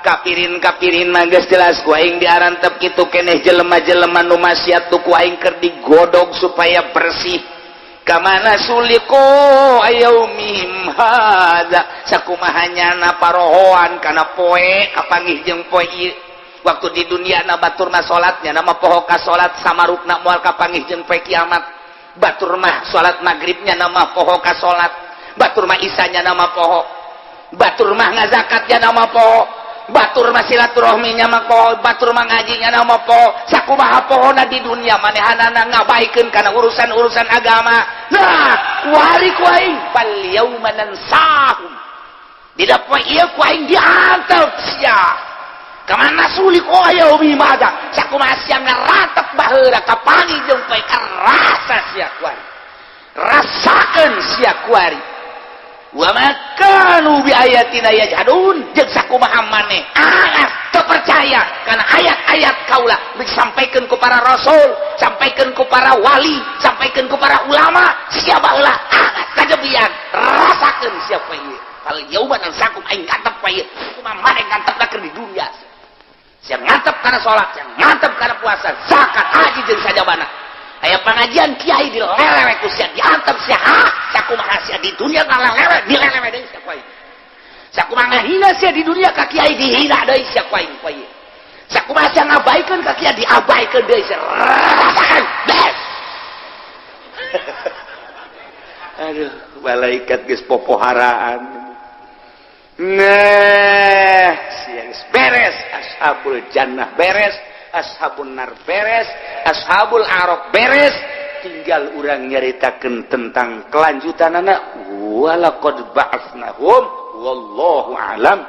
[SPEAKER 1] Kapirin kapirin mah geus jelas ku aing diarantep kitu keneh. Jelema-jelema nu maksiat tu ku aing keur digodog supaya bersih. Kama nasu liqo'a yaumihim hadza, sakumaha nyana parohoan kana poe kapanggih jeung poe ieu. Waktu di dunia na batur mah salatnya nama poho ka salat, samarukna moal kapanggih jeung poe kiamat. Batur mah salat maghribnya nama poho ka salat, batur mah isanya nama poho, batur mah ngazakatnya nama poho, batur mah silaturahminya mah poho, batur mah ngajinya nama poho. Sakumaha pohona di dunia manehanana ngabaikeun kana urusan-urusan agama. Nah, kuari ku aing fal yauma nansahum, dina poe ieu ku aing diantep sia. Kama nasu liqo'a yaumihim hadza, sakumaha sia ngaratep baheula kapanggih jeung poe, karasa sia kuari, rasakeun sia kuari. Wa ma kanu bi ayatina yajhadun, jeung sakumaha maneh angas teu percaya kana ayat-ayat kaula disampaikan ku para rasul, sampaikan ku para wali, sampaikan ku para ulama. Sia baheula angas kajebian, rasakeun sia poe ieu. Fal yauma nansakum, aing ngantep poe ieu. Kumaha maneh ngantep keur di dunia, sia ngantep kana salat, sia ngantep kana puasa, zakat, haji, jeung sajabana. Aya pengajian kiai dilelewe ku sia, diantep sia. Ha, sakumaha sia di dunia ngalelewe, dilelewe deui sia ku aing. Sakumaha ngahina sia di dunia ka kiai, dihina deui sia ku aing poe ieu. Sakumaha sia ngabaikeun ka kiai, diabaikeun deui sia, rasakan bes. Aduh, malaikat geus popoharaan. Nah, sia geus beres. Ashabul jannah beres, ashabun nar beres, ashabul araf beres, tinggal urang nyaritakeun tentang kelanjutan anak. Walaqad ba'athnahum, wallahu alam.